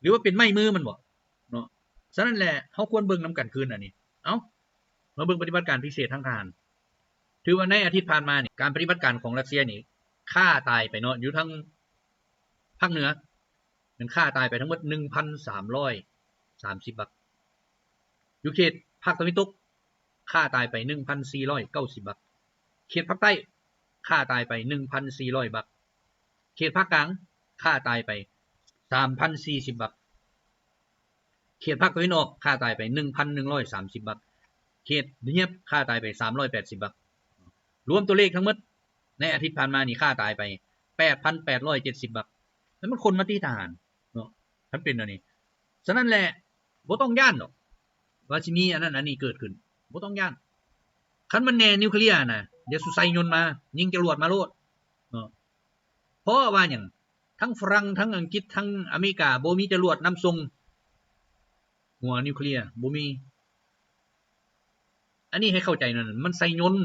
ຫຼືວ່າເປັນໄມ້ມືມັນບໍເນາະ. ສະນັ້ນແຫຼະ ເຮົາຄວນເບິ່ງນຳກັນຄືນອັນນີ້. ເອົ້າ ມາເບິ່ງປະຕິບັດການພິເສດທາງທະຫານ. ຖືວ່າໃນອາທິດຜ່ານມານີ້ ການປະຕິບັດການຂອງຣັດເຊຍນີ້ ຂ້າຕາຍໄປເນາະ ຢູ່ທາງພາກເໜືອ ແມ່ນຂ້າຕາຍໄປທັງໝົດ ໜຶ່ງພັນສາມຮ້ອຍສາມສິບບັກ. ຢູ່ເຂດພາກຕາເວັນຕົກ ຂ້າຕາຍໄປ ໜຶ່ງພັນສີ່ຮ້ອຍເກົ້າສິບບັກ. ເຂດພາກໃຕ້ ຂ້າຕາຍໄປ ໜຶ່ງພັນສີ່ຮ້ອຍບັກ. ເຂດພາກກາງ ຂ້າຕາຍໄປ ສາມພັນສີ່ສິບບັກ. ເຂດພາກຕາເວັນອອກ ຂ້າຕາຍໄປ ໜຶ່ງພັນໜຶ່ງຮ້ອຍສາມສິບບັກ. ເຂດຮຽບ ຂ້າຕາຍໄປ ສາມຮ້ອຍແປດສິບບັກ. ລວມຕົວເລກທັງໝົດ ໃນອາທິດຜ່ານມານີ້ ຂ້າຕາຍໄປ ແປດພັນແປດຮ້ອຍເຈັດສິບບັກ. ແລ້ວມັນຄົນມາຕີທະຫານເນາະ ຄັນເປັນແນວນີ້. ສະນັ້ນແຫຼະ ບໍ່ຕ້ອງຢ້ານດອກ ວ່າຊິມີອັນນັ້ນອັນນີ້ເກີດຂຶ້ນ, ບໍ່ຕ້ອງຢ້ານ. ຄັນມັນແນ່ນິວເຄລຍນະ ດຽວສຸໃສ່ຍົນມາ, ຍິງຈະຫຼວດມາໂລດເນາະ. ເພາະວ່າຫຍັງ? ທັງຝຣັ່ງ, ທັງອັງກິດ, ທັງອາເມລິກາ ບໍ່ມີຈະຫຼວດນຳສົ່ງຫົວນິວເຄລຍ, ບໍ່ມີ. ອັນນີ້ໃຫ້ເຂົ້າໃຈນັ້ນ, ມັນໃສ່ຍົນ,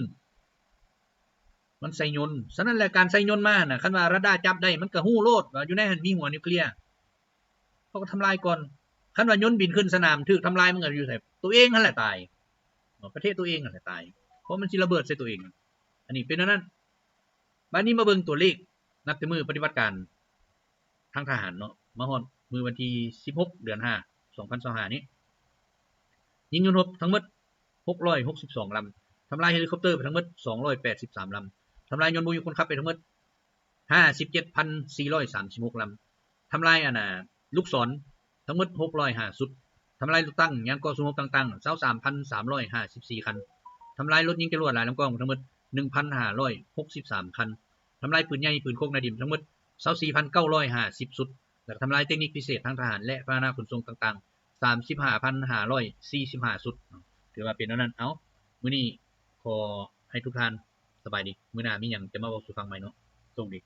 ມັນໃສ່ຍົນ. ສະນັ້ນແຫຼະ ການໃສ່ຍົນມາຫັ້ນນະ, ຄັນວ່າຣາດາຈັບໄດ້ ມັນກໍຮູ້ໂລດວ່າຢູ່ໃນຫັ້ນມີຫົວນິວເຄລຍ, ເຂົາກໍທຳລາຍກ່ອນ. ຄັນວ່າຍົນບິນຂຶ້ນສະໜາມ ຖືກທຳລາຍ ມັນກໍຢູ່ໃສ? ຕົວເອງຫັ້ນແຫຼະຕາຍເນາະ, ປະເທດຕົວເອງຫັ້ນແຫຼະຕາຍ, ເພາະມັນຊິລະເບີດໃສ່ຕົວເອງ. ອັນນີ້ເປັນແນວນັ້ນ. ບາດນີ້ມາເບິ່ງຕົວເລກ ນັບແຕ່ມື້ປະຕິບັດການ ທາງທະຫານເນາະ ມາຮອດມື້ວັນທີສິບຫົກ ເດືອນຫ້າ ສອງພັນຊາວຫ້ານີ້ ຍິງຍົນຮົບທັງໝົດ ຫົກຮ້ອຍຫົກສິບສອງລຳ, ທຳລາຍເຮລິຄອບເຕີໄປທັງໝົດ ສອງຮ້ອຍແປດສິບສາມລຳ, ທຳລາຍຍົນບໍ່ມີຄົນຂັບໄປທັງໝົດ ຫ້າສິບເຈັດພັນສີ່ຮ້ອຍສາມສິບຫົກລຳ, ທຳລາຍອັນນ່າລູກສອນທັງໝົດ ຫົກຮ້ອຍຫ້າຊຸດ, ທຳລາຍລົດຕັງ ຍານເກາະສູ້ຮົບຕ່າງໆ ຊາວສາມພັນສາມຮ້ອຍຫ້າສິບສີ່ຄັນ, ທຳລາຍລົດຍິງຈະຫຼວດຫຼາຍລຳກອງທັງໝົດ ໜຶ່ງພັນຫ້າຮ້ອຍຫົກສິບສາມຄັນ, ທຳລາຍປືນໃຫຍ່ ປືນຄົກ ນາດິນ ທັງໝົດ ຊາວສີ່ພັນເກົ້າຮ້ອຍຫ້າສິບຊຸດ ແລະ ທຳລາຍເຕັກນິກພິເສດທາງທະຫານ ແລະ ພາຫະນະຂົນສົ່ງຕ່າງໆ ສາມສິບຫ້າພັນຫ້າຮ້ອຍສີ່ສິບຫ້າຊຸດ. ຖືວ່າເປັນແນວນັ້ນ. ເອົ້າ ມື້ນີ້ຂໍໃຫ້ທຸກທ່ານສະບາຍດີ, ມື້ໜ້າມີຫຍັງຈະມາເວົ້າສູ່ຟັງໃໝ່ເນາະ. ໂຊກດີ.